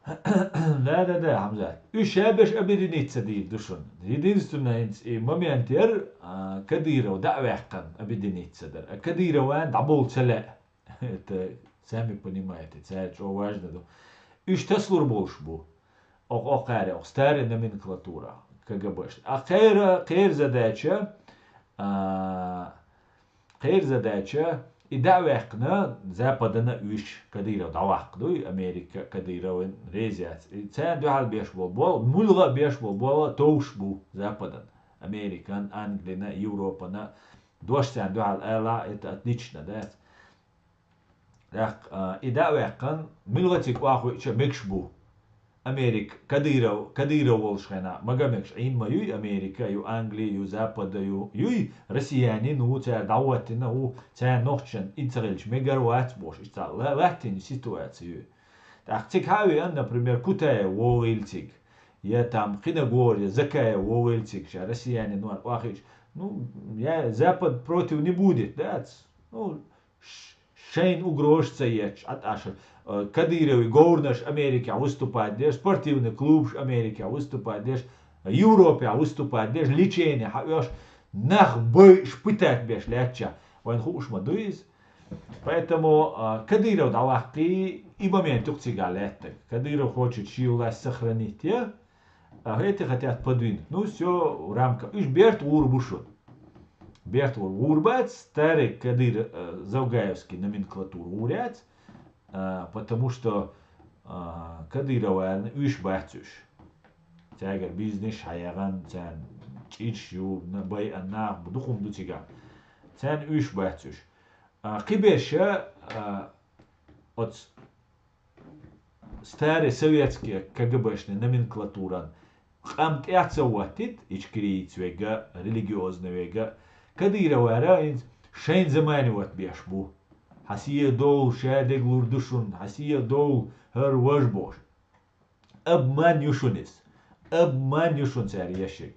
Да, да, да, Хьамзат. Уьш ша берш объединиться дийр ду шуна. Единственное, хӀинца и момент яра, а, Кадыров дӀа а ваьккхина объединиться дара. А Кадыровна дӀабовла ца лаьа. Это, сами понимаете, цара чӀогӀа важно ду. Уьш тасалур болуш бу. Окх-, окхаре, окх старая номенклатура, КГБ-шна. А кхера, кхера задача, а, кхера задача, и дӀа а ваьккхина, Западана уьш, Кадыров дӀаваккха дуй, Америка Кадыровна реза яц. И царна дуьхьал беш болу болу, муьлгӀа а беш болу болу товш бу Западана. Американ, Англина, Европана, дош царна дуьхьал ала, это отлично, да? ТӀаккха, а, и дӀа а ваьккхина, муьлгӀа цига охьахуьуча мегаш бу. Америка, Кадыров, Кадыров волуш хенахь, мага мегаш Ӏийна ма юй Америка, ю Англи, ю Запада, ю, юй россиянин ву, цара дӀахӀоттина ву, царна нохчашна и ца хилча мегар вац бохуш, иштта ла-, латтина ситуация ю. ТӀаккха цига хьа а веана, например, Кутаев вогӀийла цига, я там Къинагор, я Закаев вогӀийла цига, ша россиянин ван охьахиъча, ну, я Запад против не будет, да? Ну, ш-, шайна угроза ца етташ, Ӏа тӀаьхьа, э, Кадыровн говраш Америкехь выступать деш, спортивный клубаш Америкехь выступать деш, Европехь выступать деш, лечение хьаоьхуш, нах бойуш, пытать беш лаьттача, вайна хууш ма ду иза. Поэтому, а, Кадыров дӀаваккхий, и момент юкъа цига лаьттаг. Кадыров хочет чью власть сохранить, я? А эти хотят подвинуть. Ну, всё в рамках. Уьш берта гӀур бу шуна. Берта гӀур. ГӀур бац, старый Кадыр-, э, Завгаевский номенклатура гӀур яц, а, потому что, а, Кадыров аьлла, уьш бац уьш. Цаьргара бизнес хьаяхана, царна чӀирш ю, на-, байъа нах бу, дукха хӀума ду цигахь. Царна уьш бац уьш. А, кхиберша, а, оцу старый советский КГБ-шный номенклатуран къам тӀе а ца хӀоттийта, ичкерийца вега, религиозный вега, Кадыровра хӀинца шайна заманават беш бу. Хьан сиха довла, ша дегӀ лур ду шуна, хьан сиха довла, хӀара важа бохуш. Обман ю шуна иза. Обман ю шуна цара еш ерг.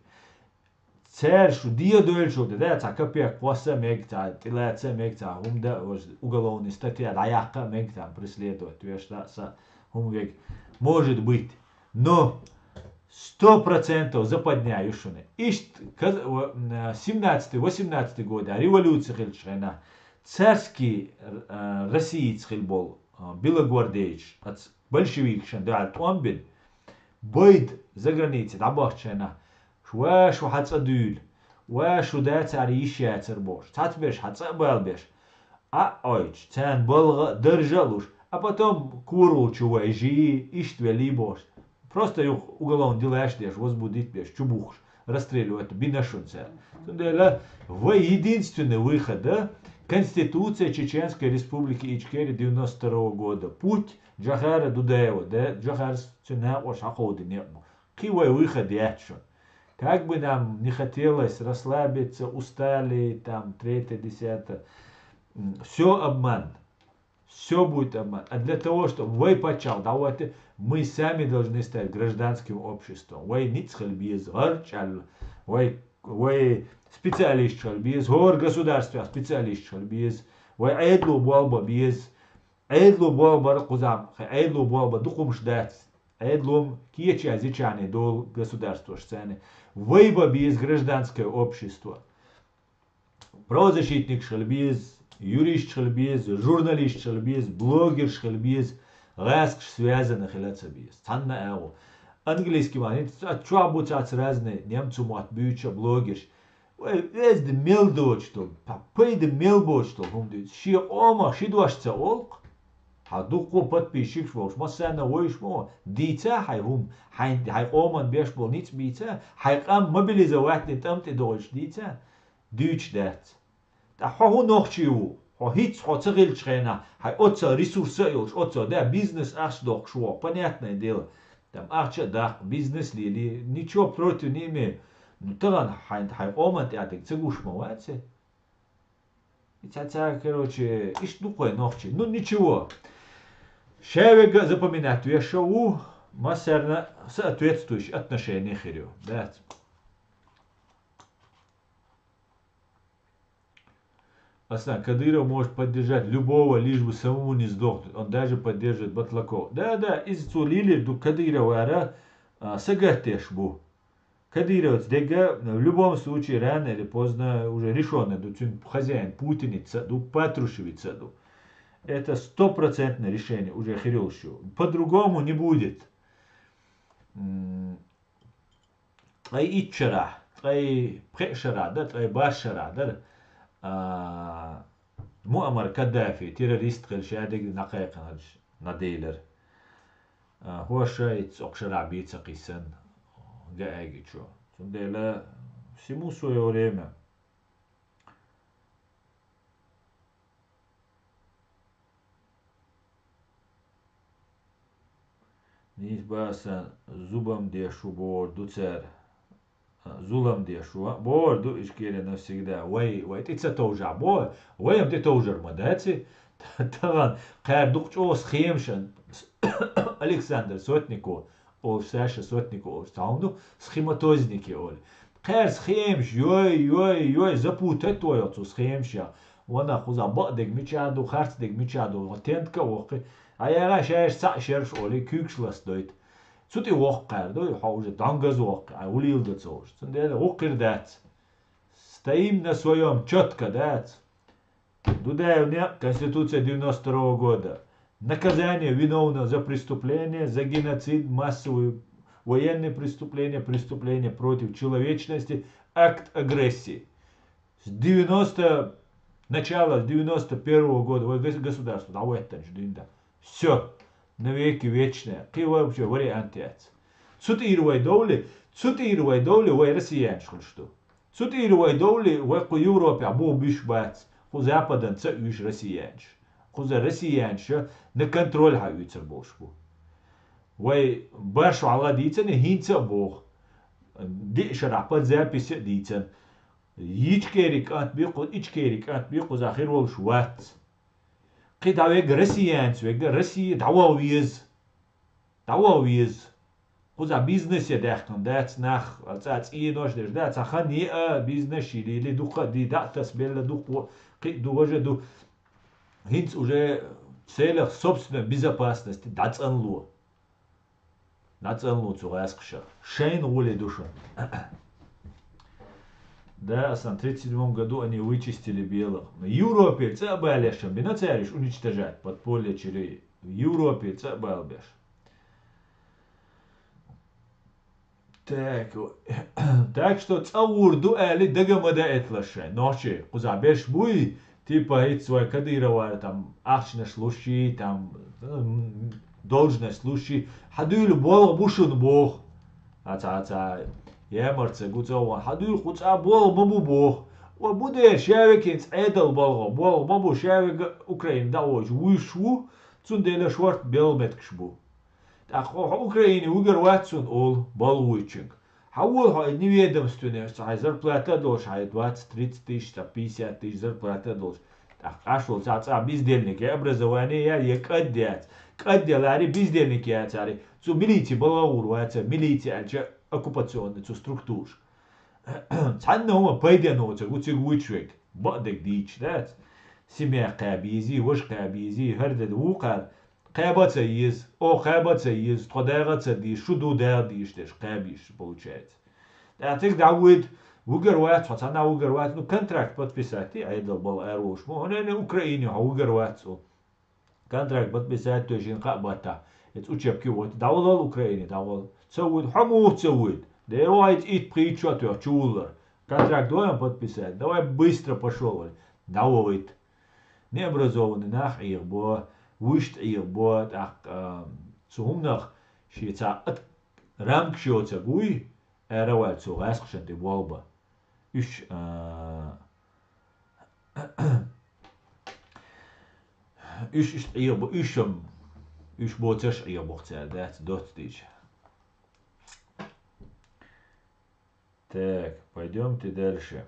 Цара шу дедойлачул тӀе, да, цхьа капек кхосса а мега, цхьа тӀелаца а мега, цхьа хӀума дан, уголовный статья дӀаяккха а мега, там преследовать веш, да, са хӀума вега. Может быть. Но сто процентов западня ю шуна. Иштта каз-, в-, м, семнадцатый, восемнадцатый года революция хилча хенахь, царский, э, Россица хила болу, э, белогвардеецаш, ац-, большевикашна дуьхьал тӀом бина, байда заграница дӀабахча хенахь, ва шу хьан цӀа дуьйла, ва шу да цара йиш яцара бохуш, цхьацберш хьан цӀа а балабеш, Ӏа а Ӏойтуш, царна балгӀа а, даржа а луш, а потом коралчу вай жий, иштта велий бохуш. Просто юха уголовный делаш деш, возбудить беш, чубухуш, расстреливать бина шуна цара. Цундела вай единственный выход, Конституция Чеченской Республики Ичкерия девяносто второго года. Путь Джохара Дудаева, да, Джохарс цуьнан накъош хьакховдина некъ бу. Кхин вай выход яц шуна. Как бы нам не хотелось расслабиться, устали, там, третье, десятое. Все обман. Все будет обман. А для того, чтобы вай паччахь дӀаватта, мы сами должны стать гражданским обществом. Вай ницкъ хила беза, гӀарчӀ аьлла. Вай, вай специалисташ хила беза, хӀора государстве специалисташ хила беза. Вай Ӏедало болх бан беза. Ӏедало болх бар кхузахь, хе, Ӏедало болх бан дукха хӀумаш дац. Ӏедалом кеча зичане долу государствош царна. Вай бан беза гражданское общество. Правозащитникаш хила беза, юристаш хила беза, журналисташ хила беза, блогераш хила беза, гӀаскхаш связаны хила ца беза. Цхьанна а агӀо. Английский ма, хӀинца чохь бу цац разные немцу мотт буьйцу блогерш. Вай везда мел доцуш долу, па-, пайда мел боцуш долу хӀума дуьйцу. Шен къомах ши дош ца олу-кх. Хьан дуккха подписчикаш волуш, массарна вайша ма ван. Дийца хьайн хӀума, хьайн, хьайн къоман беш болу ницкъ бийца, хьайн къам мобилизовать дина тӀам тӀе догӀуш дийца, дуьйцуш дац. Ткъа хьо хӀун нохчий ву? Хьо хӀинца хьо ца хилчу хенахь, хьайн оццал ресурса а йолуш, оццал да, бизнес ахча доккхуш ву, понятное дело. Там ахча а даккха, бизнес лели, ничего против не имею. Ну, тахана хьайн, хьайн къоман тӀехь дерг ца гуш ма вац и? И цхьа, цхьа, короче, иштта ду кхой нохчий. Ну, ничего. Ша вегга а запоминать веш ву, массарна соответствующее отношение хир ю. Дац. Аслан, Кадыров может поддержать любого, лишь бы самому не сдохнуть. Он даже поддерживает Батлакова. Да, да, иза цо лелийр ду Кадыровара, а, сагатдеш бу. Кадыровца дегга, в любом случае, рано или поздно уже решённый ду, цуьнан хозяин путинец ду, Патрушевец ду. Это стопроцентное решение уже хир йолуш ю. По-другому не будет. М, ткъе итт шарахь, ткъе пхеа шарахь дара, ткъе барх шарахь дара, а, Муаммар Каддафи, террорист хилла, ша дерг дӀакхайкхина хилча, Наделар. А, хӀоша итт цӀокъ шарахь бийца кхийсан Гаагичо. Цундела, всему своё время. Нийса басан зубам деш ву бохур ду цара. А, зулам деш ву, а, бохур ду Ичкери навсегда. Вай, вай тӀе ца товжахь боху, вай-м тӀе товжар ма дац и. Тахана кхара дукха чӀогӀа схемаш, Александр Сотников олуш, Саша Сотников олуш цхьа хӀума ду, схематозники олу. Кхара схемаш, йой, йой, йой, запутать вай оцу схемашех. Ванах кхузахь бакъдерг мичахь ду, харцдерг мичахь ду, тентка а воккхи. Ӏа яра шаьш цхьаъ шераш олий, куьйгаш ласдойту. Цу тӀе воккхар ду, хьо уже дӀонгаз воккхи, Ӏа улийла дан ца вуш. Цундела вукхир дац. Стоим на своём чётко, дац. Дудаев некъ, Конституция девяносто второго года. Наказание виновного за преступление, за геноцид, массовые военные преступления, преступления против человечности, акт агрессии. С девяносто, начало с девяносто первого года, вай гос-, государство, да, вай это же, да. Всё. Навеки вечное. Кхин вообще вариант яц. Цу тӀера вай довли, цу тӀера вай довли, вай россиянаш хуьлуш ду. Цу тӀера вай довли, вай кху Европехь боху буьш бац, кху Западан ца уьйш россиянаш. Кхуза россиянаш на контроль хьан уьйцур болуш бу. Вай барш вала дийцани хӀинца а боху. Диъ шарахь под запись а дийцан. Ичкери кӀант би кху, Ичкери кӀант би кхуза хир волуш вац. Кхин дӀавега россиянца вега, Россия дӀаваха веза. ДӀаваха веза. Кхуза бизнесе даьхкина дац нах, цӀа цӀенош деш дац, цхьа хан е а бизнес ши лели дукха а ди, дӀа а тасбелла дукха, кхин а ду, важа ду. ХӀинца уже в целях собственной безопасности дӀацӀанло. ДӀацӀанло цу гӀаскхаша. Шайна гӀоле ду шуна. Да, асан тридцать седьмом году они вычистили белых. Европе цӀа а балеш шан бина цариш уничтожать подполье чири. Европе цӀа а балбеш. Так, так что цӀа гӀур ду аьлли дага ма даэтлаш шайн. Нохчий, кхузахь беш буй, типа, хӀиц вай Кадыровара там ахчанаш луши, там, м, должность луши, хьан дуьйла болх бу шуна боху. Аца, аца, ямарца гу цӀа ван, хьан дуьйла кху цӀа болх ма бу боху. Ва бу дера, ша векинца Ӏедал балгӀа, болх ма бу, ша вега Украина дӀа а вочу вуьйш ву, цундела шорта белла меткаш бу. ТӀаккха хьо Украине вуьгар вац цунна олу, балгӀуьйчуьнга. Хьан волу хьо и неведомственный, хьайн зарплата а долуш, хьайн двадцать, тридцать тысяч, цхьа пятьдесят тысяч зарплата а долуш. ТӀаккха Ӏаш волу цхьа цӀа бездельник, я образование я, я кӀад яц. КӀад ялари бездельник яцари. Цу милици балгӀа гӀур ваца, милици аьлча оккупационный цу структураш. Цхьанна хӀума пайден оцаг, уциг вуьйчу вег. Бакъдерг дийчу дац. Семья кхаьбийзи, важа кхаьбийзи, хӀара де вукхара. Кхаба ца еза, о, кхаба ца еза, тхо дагӀа ца деза, шу ду дагӀа дезаш деш, кхаба йиш, получается. ТӀаккха цига дӀавода, вугар вац, хьо цхьаннахьа вугар вац, ну, контракт подписать, Ӏедал бала ара волуш ма, хьо нена Украине хьо вугар вац, о. Контракт подписать, то есть шена кхаъ баттахь, эца учебки вот, дӀавалал Украине, дӀавалал. Ца вуьйда, хьо муха ца вуьйда? Дера вайца итт-пхийтта шо тоьхна чу вуллар. Контракт вайна подписать, давай быстро пошёл, вай. ДӀавахийта. Необразованный нах Ӏехабо, вуьшта Ӏехабо, тӀаккха, а, цу хӀуманах шен цхьа ат-, рамкаш йоцург вуй, ара ваьлла цо гӀаскхашна тӀе болх бан. Уьш, а, уьш иштта Ӏехабо, уьш-м, уьш боцурш Ӏехабо-кх цара, дац, доцца дийча. Так, пойдёмте дальше.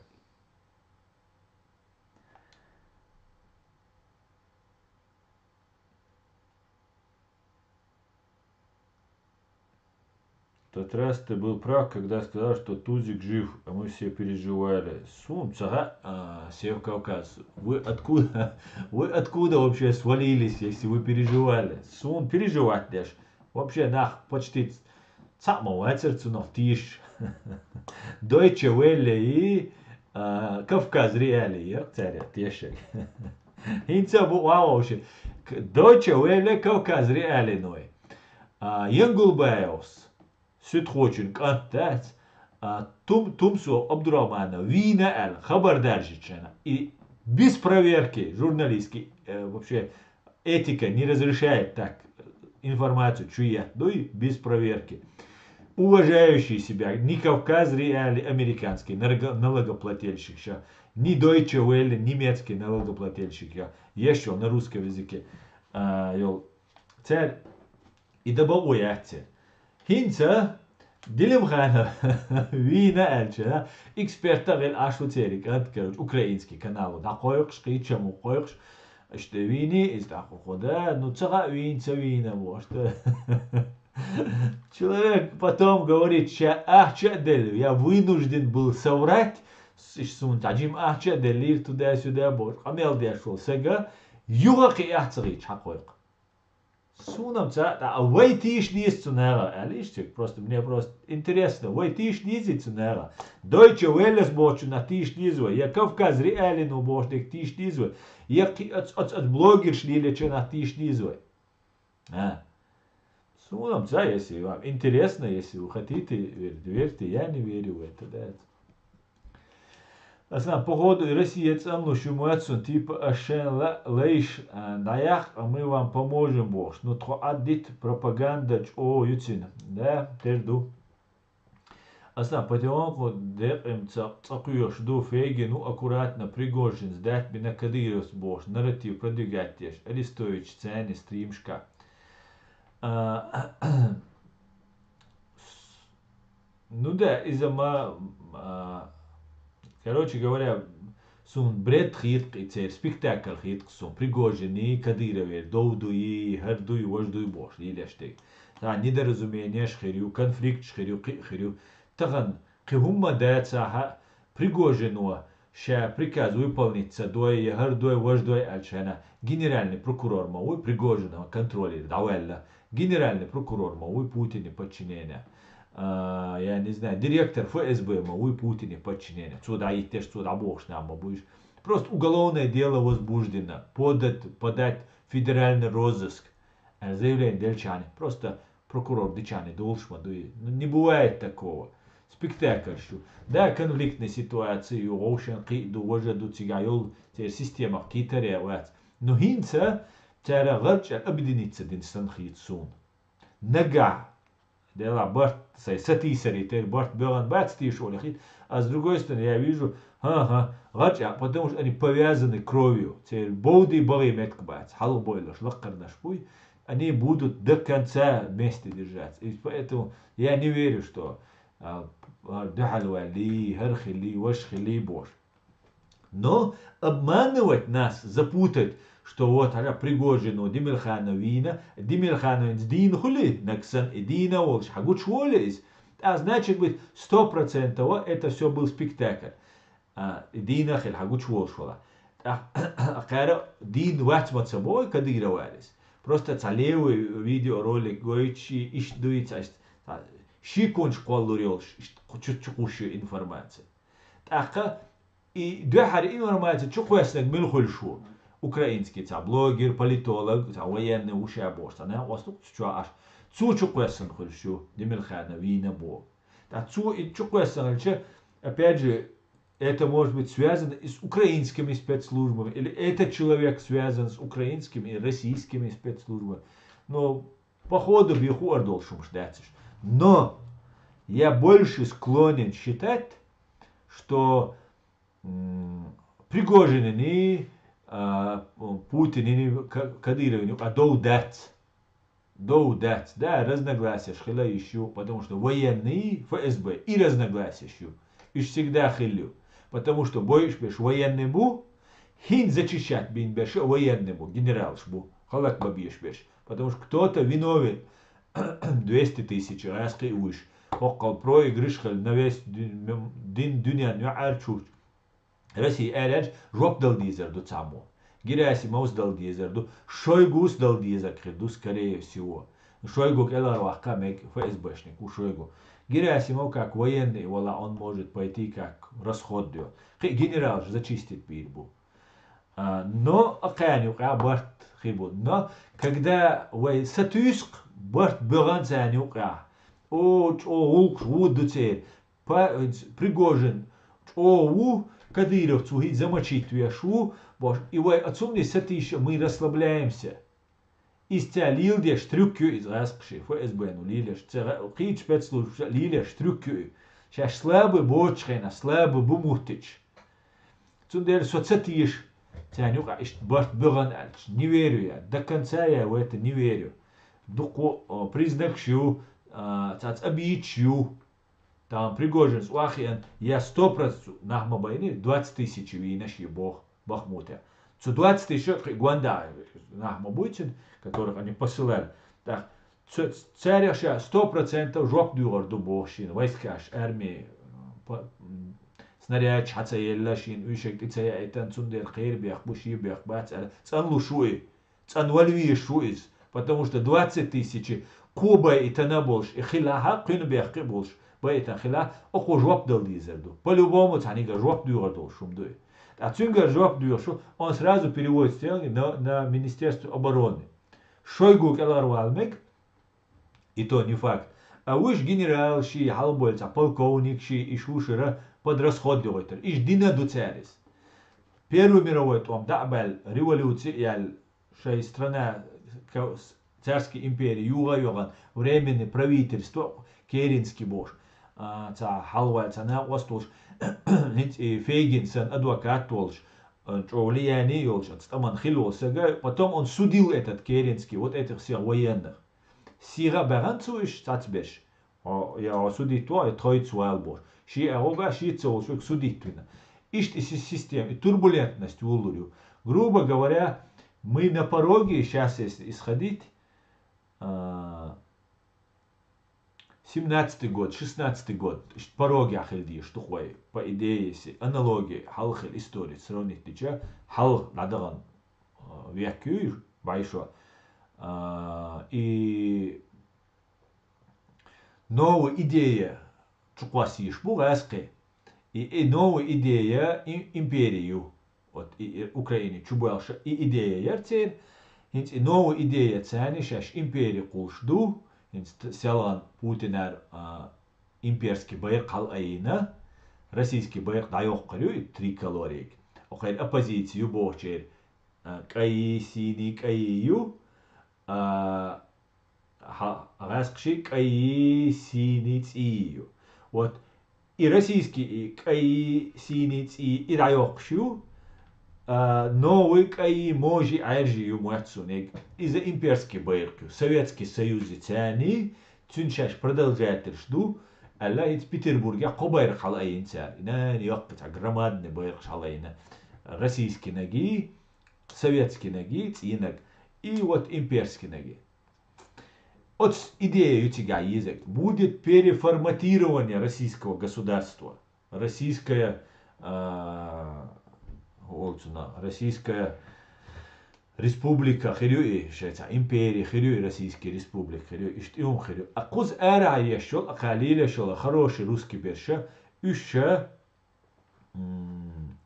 Тот раз ты был прав, когда сказал, что Тузик жив, а мы все переживали. Суна ца хаьа, а, Севкавказ. Вы откуда, вы откуда вообще свалились, если вы переживали? Суна переживать деш. Вообще нах почти цхьаъ ма вацара цунах тешаш. Deutsche Welle и, а, Кавказ Реалии яра царех тешаш. ХӀинца а бу ван вовши. К-, Deutsche Welle, Кавказ Реалии ной. А, Янгулбаевс, суьдхочун кӀант дац, а, Тум-, Тумсов Абдурахманов вийна аьлла, хабар даржича, и без проверки журналистский, э, вообще этика не разрешает так информацию чу етта, дуй, без проверки. Уважающий себя, ни Кавказ Реалии американский нарго-, налогоплательщик ша, ни Deutsche Welle немецкий налогоплательщик ша, еш йолу на русском языке, а, йолу. Цаьрга и дан бакъо яц церан. ХӀинца Делимханов вийна аьлча, эксперт а хилла Ӏаш ву церан кӀант, короче, украинский канало дӀакхойкхуш, кхечам а кхойкхуш, иштта вийний иза тӀаккха кху да, ну, ца хаьа вийна, ца вийна, бохуш, да. Человек потом говорит, ша ахча а делла, я вынужден был соврать, иштта суна цхьа жима ахча а деллера туда-сюда, бохуш, къамел деш волу сага, юха а кхин а ца хиъча хьакхойкху. Суна-м ца а, а вай тийша деза цу наха, аьлла иштта, просто, мне просто интересно, вай тийша дезий цу наха? Deutsche Welle бохучунах тийша деза вай, я Кавказ Реалии бохучунах тийша деза вай, я кхи-, оц-, оц-, оц блогерш лелечунах тийша деза вай? А? Суна-м ца, если вам интересно, если вы хотите верить, верьте, я не верю в это, да. Аса, походу, и Россия цӀанлуш ю моьтту суна, типа, аш шайн ла-, лайш, а, дӀаяккха, а мы вам поможем бохуш. Ну, тхо Ӏаддита пропаганда чӀогӀа ю цуьнан. Да, тера ду. Аса, потихоньку декъе-м ца, цӀа кхоьхуш ду, Фейгин ву, аккуратно, Пригожин сдать бина Кадыровс бохуш, нарратив продвигать деш, Арестович царна стримашка. А, Ну да, иза ма, а, короче говоря, суна бред хетакх и церан спектакль хетакх суна. Пригожиний, Кадыровера дов дуй, хӀара дуй, важа дуй бохуш, лелеш дерг. Цхьа недоразуменеш хир ю, конфликташ хир ю, кхин а хир ю. Тахана кхин хӀумма дацахьа, Пригожино ша приказ выполнить ца дой, я хӀара дой, важа дой аьлча хьена, генеральный прокурор ма вуй Пригожина контролера дӀаваьлла, генеральный прокурор ма вуй Путине подчинение. А, я не знаю, директор ФСБ ма вуй Путине подчинение. Цо дӀахӀиттеш, цо дӀабохуш нах ма буй уьш. Просто уголовное дело возбуждено, подать, подать федеральный розыск. Аьлла заявление делча хьена, просто прокурор дича хьена долуш ма дуй. Ну, не бывает такого. Спектакльш ю. Да, конфликтная ситуация ю, вовшен кхин а ду, важа ду, цигахь йолу церан системах кхин таре а вац. Но хӀинца цара гӀарчӀа объединиться дина санна хета суна. Нагахь, делахь барт, сайн сатийсаре тера барт бевгӀан бац тийша олий хета. А с другой стороны, я вижу, хӀан-хӀа, гӀарчӀа, потому что они повязаны кровью. Церан бовдий багӀий меттиг бац. Хьалха бойлаш лаккхарнаш буй. Они будут до конца вместе держаться. И поэтому я не верю, что, а, а, дуьхьал ваьллий, хӀара хиллий, ваша хиллий бохуш. Но обманывать нас, запутать, что вот хьажа Пригожино Демирханов вийна, Демирхановца дийна хуьлий, нагахь санна и дийна а волуш, хьан гучуволий иза? ТӀаккха, значит быть, сто процентов это всё был спектакль. А, и дийна а хилла, хьан гучуволуш вала. ТӀаккха кхара дийна вац ма ца боху Кадыров аьлла иза. Просто цхьа левый видеоролик гойташ, иштта дуй цхьа, иштта цхьа шеконаш кхоллур йолуш, иштта чу-, чукхуссур ю информаци. ТӀаккха и дуьххьара информаци чукхоьссинарг мила хуьлуш ву? Украинский цхьа блогер, политолог, цхьа военный ву ша бохуш, цхьа накъост ву цу чохь Ӏаш. Цо чукхоьссина хуьлуш ю, Демирхана вийна боху. ТӀаккха цо и чукхоьссина хилча, опять же, это может быть связано и с украинскими спецслужбами, или этот человек связан с украинскими и российскими спецслужбами. Но по ходу бен хуур долуш хӀумаш дац уьш. Но я больше склонен считать, что, м, Пригожинан, а, Путинан, Ка-, Кадырован юкъа дов дац. Дов дац, да, разногласияш хила йиш ю, потому что военный, ФСБ, и разногласияш ю. Уьш всегда хилла ю. Потому что бойуш берш военный бу, хӀинца зачищать бийна берш а военный бу, генералаш бу, халак бан безаш берш. Потому что кто-то виновен, двести тысяч гӀаьскхи уьш, хӀоккхал проигрыш хилла на весь дин, дин дуьнен йоӀарчу. Россия аьлларчу жоп дала дезар ду цхьаммо. Герасимовс дала дезар ду, Шойгус дала дезарг хир ду, скорее всего. Шойгу кӀелхьарваккха мега, ФСБшник ву Шойгу. Герасимов как военный вала, он может пойти как расход делать. Кхин генералаш зачистить бийр бу. А, но а кхаьна юкъа барт хир бу. Но когда вай сатуьйсу-кх барт бегӀан царна юкъа, о, чӀогӀа гӀуллакхаш ву ду церан, Па-, Пригожин чӀогӀа ву, Кадыров цу хӀинца замочить веш ву, бохуш, и вай а цунна сатийша, мы расслабляемся. Иза ца лийла деш трюк ю иза гӀаьскхаши, ФСБ-но лелаш, ца гӀа-, кхечу спецслужбаша лелаш трюк ю и. Шаьш слабый боцучу хенахь, слабый бу моттуьйтуш. Цундела со ца теша, царна юкъа иштта барт бегӀан аьлча, не верю я, до конца я в это не верю. Дуккха, о, признакаш ю, а, цхьацца обидаш ю. Тахана Пригожинца охьахиъна, я сто процентов нах ма байни, двадцать тысяч вийна шен боху Бахмуте. Цу двадцать тысяч кхин гонда нах ма буй цуьнан, которых они посылали. Так, ц-, царех ша сто процентов жоп доьхур ду боху шена войскаш, арми, п-, м, снарядаш хьа ца елла шена, уьш тӀе ца яийтина, цундела кхерабех бу, шен бех бац аьлла, цӀанлуш ву и. ЦӀанвала везаш ву иза, потому что двадцать тысяч кхо байитина болуш и хилахь, кхуьнан бехкхи а болуш байитина хилахь, окхо жоп дала дезар ду. По-любому цхьаьннга жоп доьхур долуш хӀума ду и. Ткъа цуьнгара жоп доьхуш ву, он сразу переводится на, на Министерство обороны. Шойгу кӀелхьарвала мега, и то не факт. А вуьш генерал ши, хьалабойла цхьа полковник ши, и шушара под расход дохуьйтура. Иштта дина ду цара иза. Первый мировой тӀом дӀа а баьлла, революци а яьлла, шайн страна, ка-, с-, царский импери юха а йогӀан, временный правительство, Керенский бохуш, а, цхьа хьалхаваьлла цхьа накъост волуш, хӀинца и Фейгин санна адвокат волуш, а, чӀогӀа влияние йолуш, оцу тӀаман хилла волу сага, потом он судил этот Керенский вот этих всех военных. Сийха а баьхна цо уьш цхьацберш. Хьо, я хьо судить ву, я тхоьца вала бохуш. Шен а гӀо бан, шеца волуш верг судить вина. Иштта и си-, система, и турбулентность вуллур ю. Грубо говоря, мы на пороге, щас если исходить, а, семнадцатый год, шестнадцатый год, иштта порогехь хила дезаш ду-кх вай, по идее, если аналогия, хьалха хилла история сравнить дича, хьалха дӀадахана, а, век ю, бӀешо. А, и новая идея чукхоссийш бу гӀаьскхи. И, и новая идея и-, импери ю. Вот и, и Украине чубоьлхуш и идея яра церан. ХӀинца и новая идея царна шаьш импери кхуллуш ду. ХӀинца т-, селхана Путинара, а, имперский байракх хьалаайина, российский байракх дӀайоккхур ю и триколориг. Окхеран оппозиция ю бохучеран, а, кӀайи, сийни, кӀайи ю. А, хьа-, гӀаьскхаши кӀайи, сийни, цӀийи ю. Вот и российский и кӀайи, сийни, цӀийи и дӀайоккхуш ю, а, новый кӀайи, можи, Ӏаьржи ю моьтту суна. Иза имперский байракх ю. Советский Союзе царний, цуьнан шаьш продолжательш ду, аьлла, хӀинца Петербургехь кхо байракх хьалаайина цара. И нана йоккха цхьа громадный байракхаш хьалаайина. Российский наги, советский наги, цӀийнаг, и вот имперский наги. Оцу идея ю цигахь езарг. Будет переформатирование российского государства. Российская, а, олу цунах, российская республика хир ю и, шайца импери хир ю и, Российский республика хир ю, иштта юн хир ю. А кхуза ара еш йол, а кхалийла еш йол, а хороший русский берша, уьш ша, м,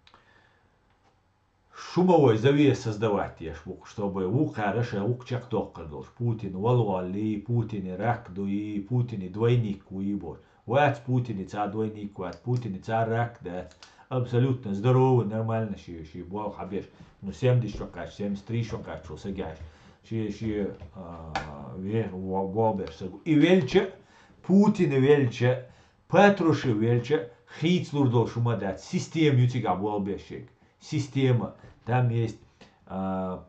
шума вай завес создавать еш вукх, чтобы вукхара шай вукх чекхдоккхар долуш. Путин валвалли, Путине рак дуй, Путине двойник вуй бо. Вац Путине ца двойник вац, Путине ца рак дац. Абсолютно здоровый, нормально ши, ши болх хьабеш. Ну, семьдесят шо кхач, семьдесят три шо кхач, шо сагеш. Ши, ши, а, ве-, во-, во беш сагу. И велча, Путин велча, Патрушев велча, хийцлур долуш хӀума дац. Система ю цига болх беш шег. Система. Там есть, а,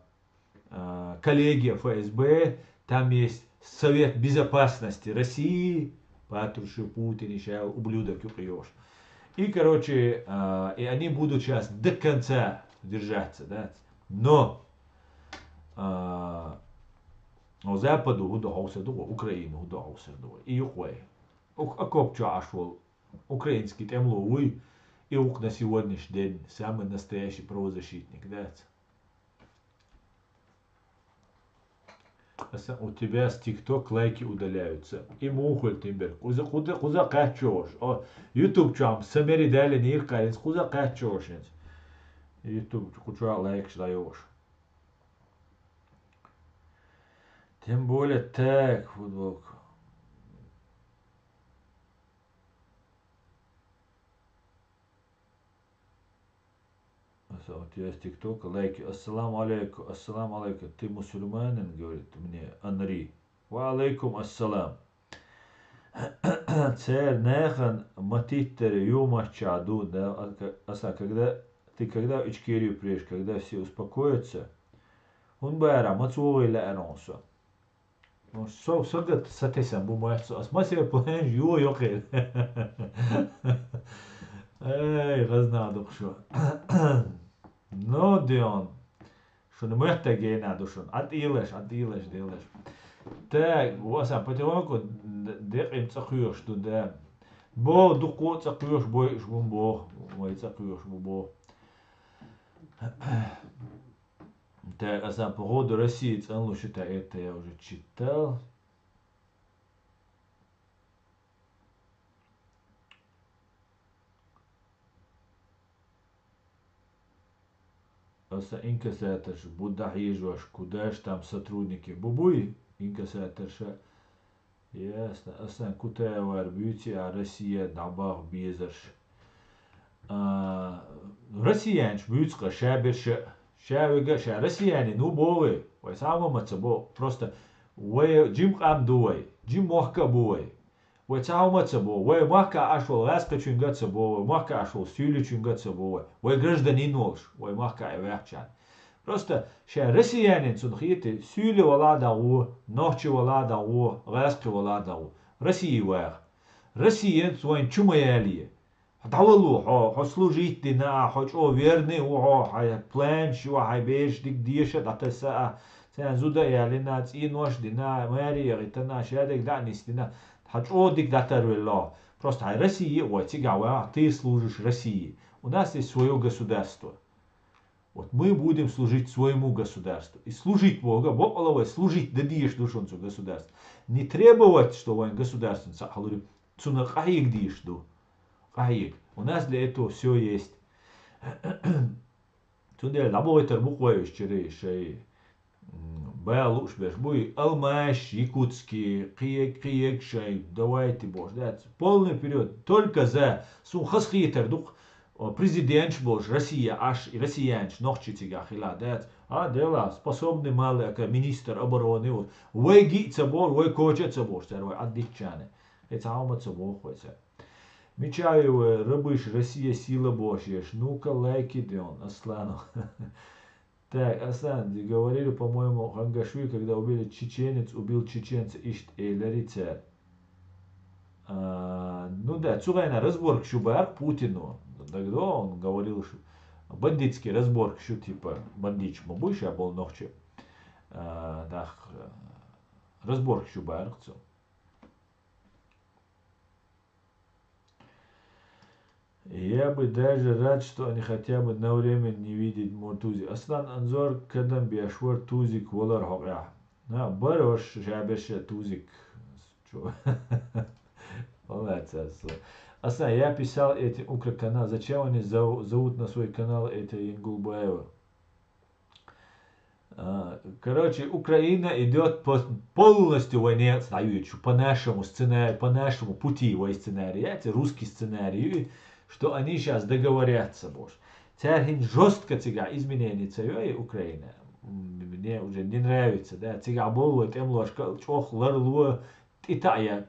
а, коллегия Ф С Б, там есть Совет безопасности России, Патрушев, Путин, ещё ублюдок юкъе йош. И, короче, а, и они будут сейчас до конца держаться, да. Но, а, но Западу хӀу до хьовсар ду, Украину хӀу до хьовсар ду. И юкъе. Ук-, окоп чу Ӏаш волу украинский тӀемало вуй, и вукху на сегодняшний день самый настоящий правозащитник, да? Аса, у тебя с TikTok лайки удаляются. И мухуль тимбер. Куза, куза, куза кхаччош. О, YouTube чуам самери дали нир каринс, куза кхаччош инс. YouTube чу куча лайкаш даёш. Тем более так, футболка. Аса, у тебя есть TikTok, лайки. Ассаламу алейкум, ассаламу алейкум. Ты мусульманин, говорит мне Анри. Ва алейкум ассалам. Цер нехан матиттер юмача ду, да, а, ка-, аса, когда, ты когда в Ичкерию приедешь, когда все успокоятся, хӀун бара, ма цо вай лаьара хӀун со. Ну, со, со гат сатесан бу моьтту со. Ас масер планш ю йокхел. Эй, гӀазна дукха шу. Ну, дион. Шуна моьттаг гена ду шуна. Ӏад ийлаш, Ӏад ийлаш, делаш. Так, васа потихоньку д-, декъим цӀа кхоьхуш ду, да. Бо, дукхо цӀа кхоьхуш бойуш бу, бо. Вай цӀа кхоьхуш бу, бо. Так, аса, по ходу России цӀанлуш ю, та это я уже читал. Аса инкассаторш бу дӀахьежош, куда ж там сотрудники? Бу буй инкассаторша? Ясно. Асан Кутаевар буьйци а Россия дӀабаха безарш. А, россиянчу буьйцу-кха ша берша, ша вега, ша россиянин ву боху вай. Вай схьа а ма ца боху. Просто вай жим къам ду вай, жим мохка а бу вай. Вай цхьа хӀума а ца боху, вай махка Ӏаш волу гӀаьскхичуьнга а ца боху, вай махка Ӏаш волу суьйличуьнга а ца боху, вай, вай гражданин волуш, вай махка а ваьхча. Просто ша россиянин цунах хетий, суьйли вала а дагӀо, нохчи вала а дагӀо, гӀаьскхи вала а дагӀо. Россия ваха. Россия вайн чу ма ялае. ДӀавало хьо, хьо служить дина а, хьо чӀогӀа верный ву хьо, хьайн планш ю, хьайн бераш дика деша а дӀатесса а, царна зуда а ялина, цӀенош а дина, маре а гӀитина, шадерг дӀа а нисдина, хьан чӀогӀа дика дӀатарвелла хьо. Просто хьайн Россия а вай, цигахь ваха, ты служишь России. У нас есть своё государство. Вот мы будем служить своему государству. И служить боху, бакъала вай служить дан дезаш ду шуна цу государству. Не требовать, что вайн государствуна цхьаъ хьалур ю. Цунах къахьега дезаш ду. Къахьега. У нас для этого всё есть. Цундела дӀабохуьйтур бу-кх вай уьш чуьра шай, м, бала лууш берш буй, алмаш, якутский, кхиег, кхиег шай, давайте бохуш дац. Полный вперёд. Только за. Суна хазахетар ду-кх, о, президенташ болуш Россия Ӏаш, россиянчу нохчий цигахь хила дац. А, дела, способный малый, ака, министр обороны, вот. Вай гиъ ца боху, вай коча а ца бохуш, цара вай Ӏаддитчарна. Кхин цхьа хӀума ца боху вай цара. Мичаева, рабыш, Россия сила бохуш еш. Ну-ка, лайки ден, Аслану. Так, Аслан, говорили, по-моему, Хангашви, когда убили чеченец, убил чеченца, иштта элира цара. А, ну да, цу гӀайна разборкаш ю бара-кх Путину. Тогда он говорил, что бандитский разборкаш ю, типа, бандиташ ма буй ша болу нохчи. А, так, разборкаш ю бара-кх цу. Я бы даже рад, что они хотя бы на время не видеть мо Тузик. Аслан Анзор, кадам беш вар Тузик валар хьокъехь. На, бар ваш шаберша Тузик. Чё? Молодец, Аслан. Аслан, я писал этим Укра канал. Зачем они зов- зовут на свой канал это Янгулбаева? А, короче, Украина идёт по полностью войне, сдают, по нашему сценарию, по нашему пути вой сценарий, это русский сценарий, что они сейчас договорятся больше. Царь хин жестко цига изменение царёй Украина. М, Мне уже не нравится, да, цига болу тем ложка, чох ларло, тита я,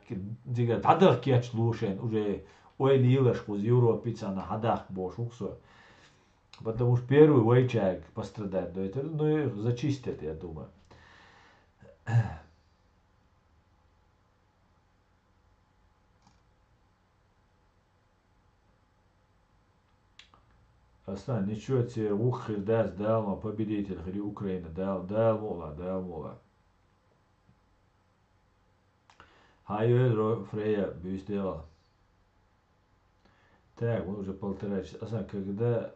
цига дадах кеч лушен, уже ой лилаш куз Европе цана хадах бош уксо. Потому что первый вайчаг пострадать до этого, ну и зачистят, я думаю. Аслан, ничего, цер вух хир дац, Дала ма победитель хири Украина, Дала, Дала мула, Дала мула. Хайвел Фрея, бюстела. Так, мы уже полтора часа. Аслан, когда...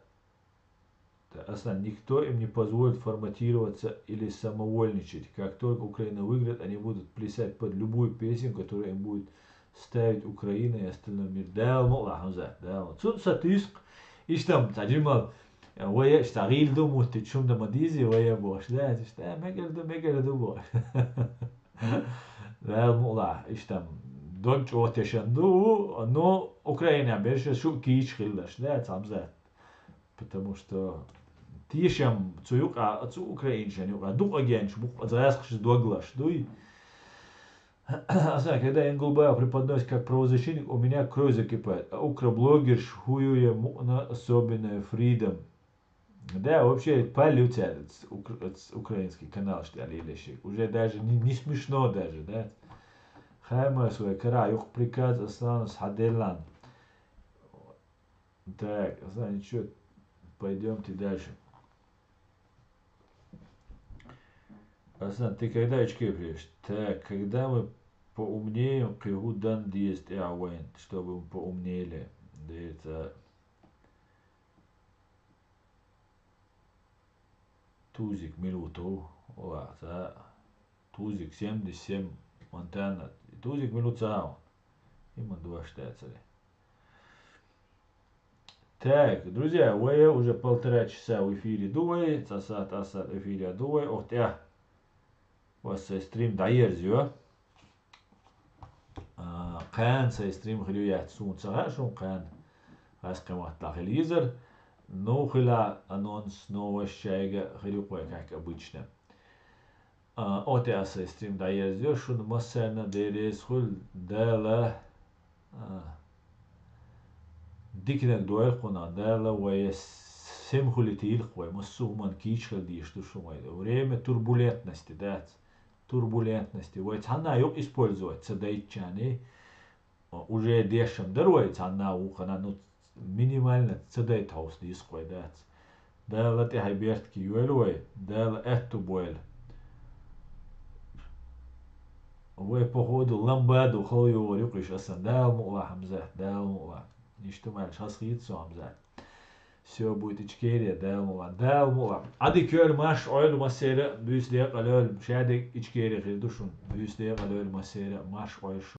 Да, Аслан, никто им не позволит форматироваться или самовольничать. Как только Украина выиграет, они будут плясать под любую песню, которая им будет ставить Украина и остальной мир. Дала мула, Хамзат, Дала мула. Цун са тюск, иштам, таджимал, вая, шта гил ду мутти, чум да мадизи, вая бош. Да, шта, мегер ду, мегер ду бош. Дала мула, иштам, дог чӀо тешан ду, но Украина берша шу кийч хиллаш, да, Хамзат. Потому что тешам цу юкъа, цу украинчан юкъа, дукъа генч, букъа заяскаш доглаш, дуй. Аслан, когда Янгулбаев преподносит как правозащитник, у меня кровь закипает. А украблогерш хуюя мукъна особенная freedom. Да, вообще, полюция, этот украинский канал, что ли, или щи. Уже даже не, не смешно даже, да. Хаймар свой кара, юх приказ, Аслан, схаделлан. Так, Аслан, ничего, пойдемте дальше. Аслан, ты когда очки приедешь? Так, когда мы поумнеем, кигу дан диест, чтобы мы поумнели. Да это Тузик милуту, ола, за Тузик семьдесят семь Монтана. Тузик милуцау. Иман дуаштацари. Так, друзья, вая уже полтора часа в эфире дуай, цасат асат эфире дуай, охтя. Вас стрим даерзю. Кхаьн сай стрим хилю яц сун ца шун кхаьн. Ас кхаматта хилизар. Ну хила анонс новость шайга хилю кой, как обычно. Оте аса стрим даерзю, шун массарна дерез хул дала. Дикнаг дуай кхуна дала вай сем хули тил кхуй, массу хуман кийч хил диш ду шумай. Время турбулентности дац. Турбулентности. Вай цхьанна юкъ использовать ца дайтчани, уже дешам дар вай цхьанна ухана, ну, минимально ца дайт хьовс диск вай дац. Дала тӀехьа бертки юэл вай, Дала аьтту бойл. Вай, походу, ламбаду хал югъар юкъиш асан. Дала мула, Хамзат, Дала мула. Ништу мальш хас хит со, Хамзат. Все будет Ичкерия, Дала мула, Дала мула. Ади кёр марш ойл масера, бюс декъалёл, шадик Ичкерия хил душун, бюс декъалёл масера, марш ойл шу.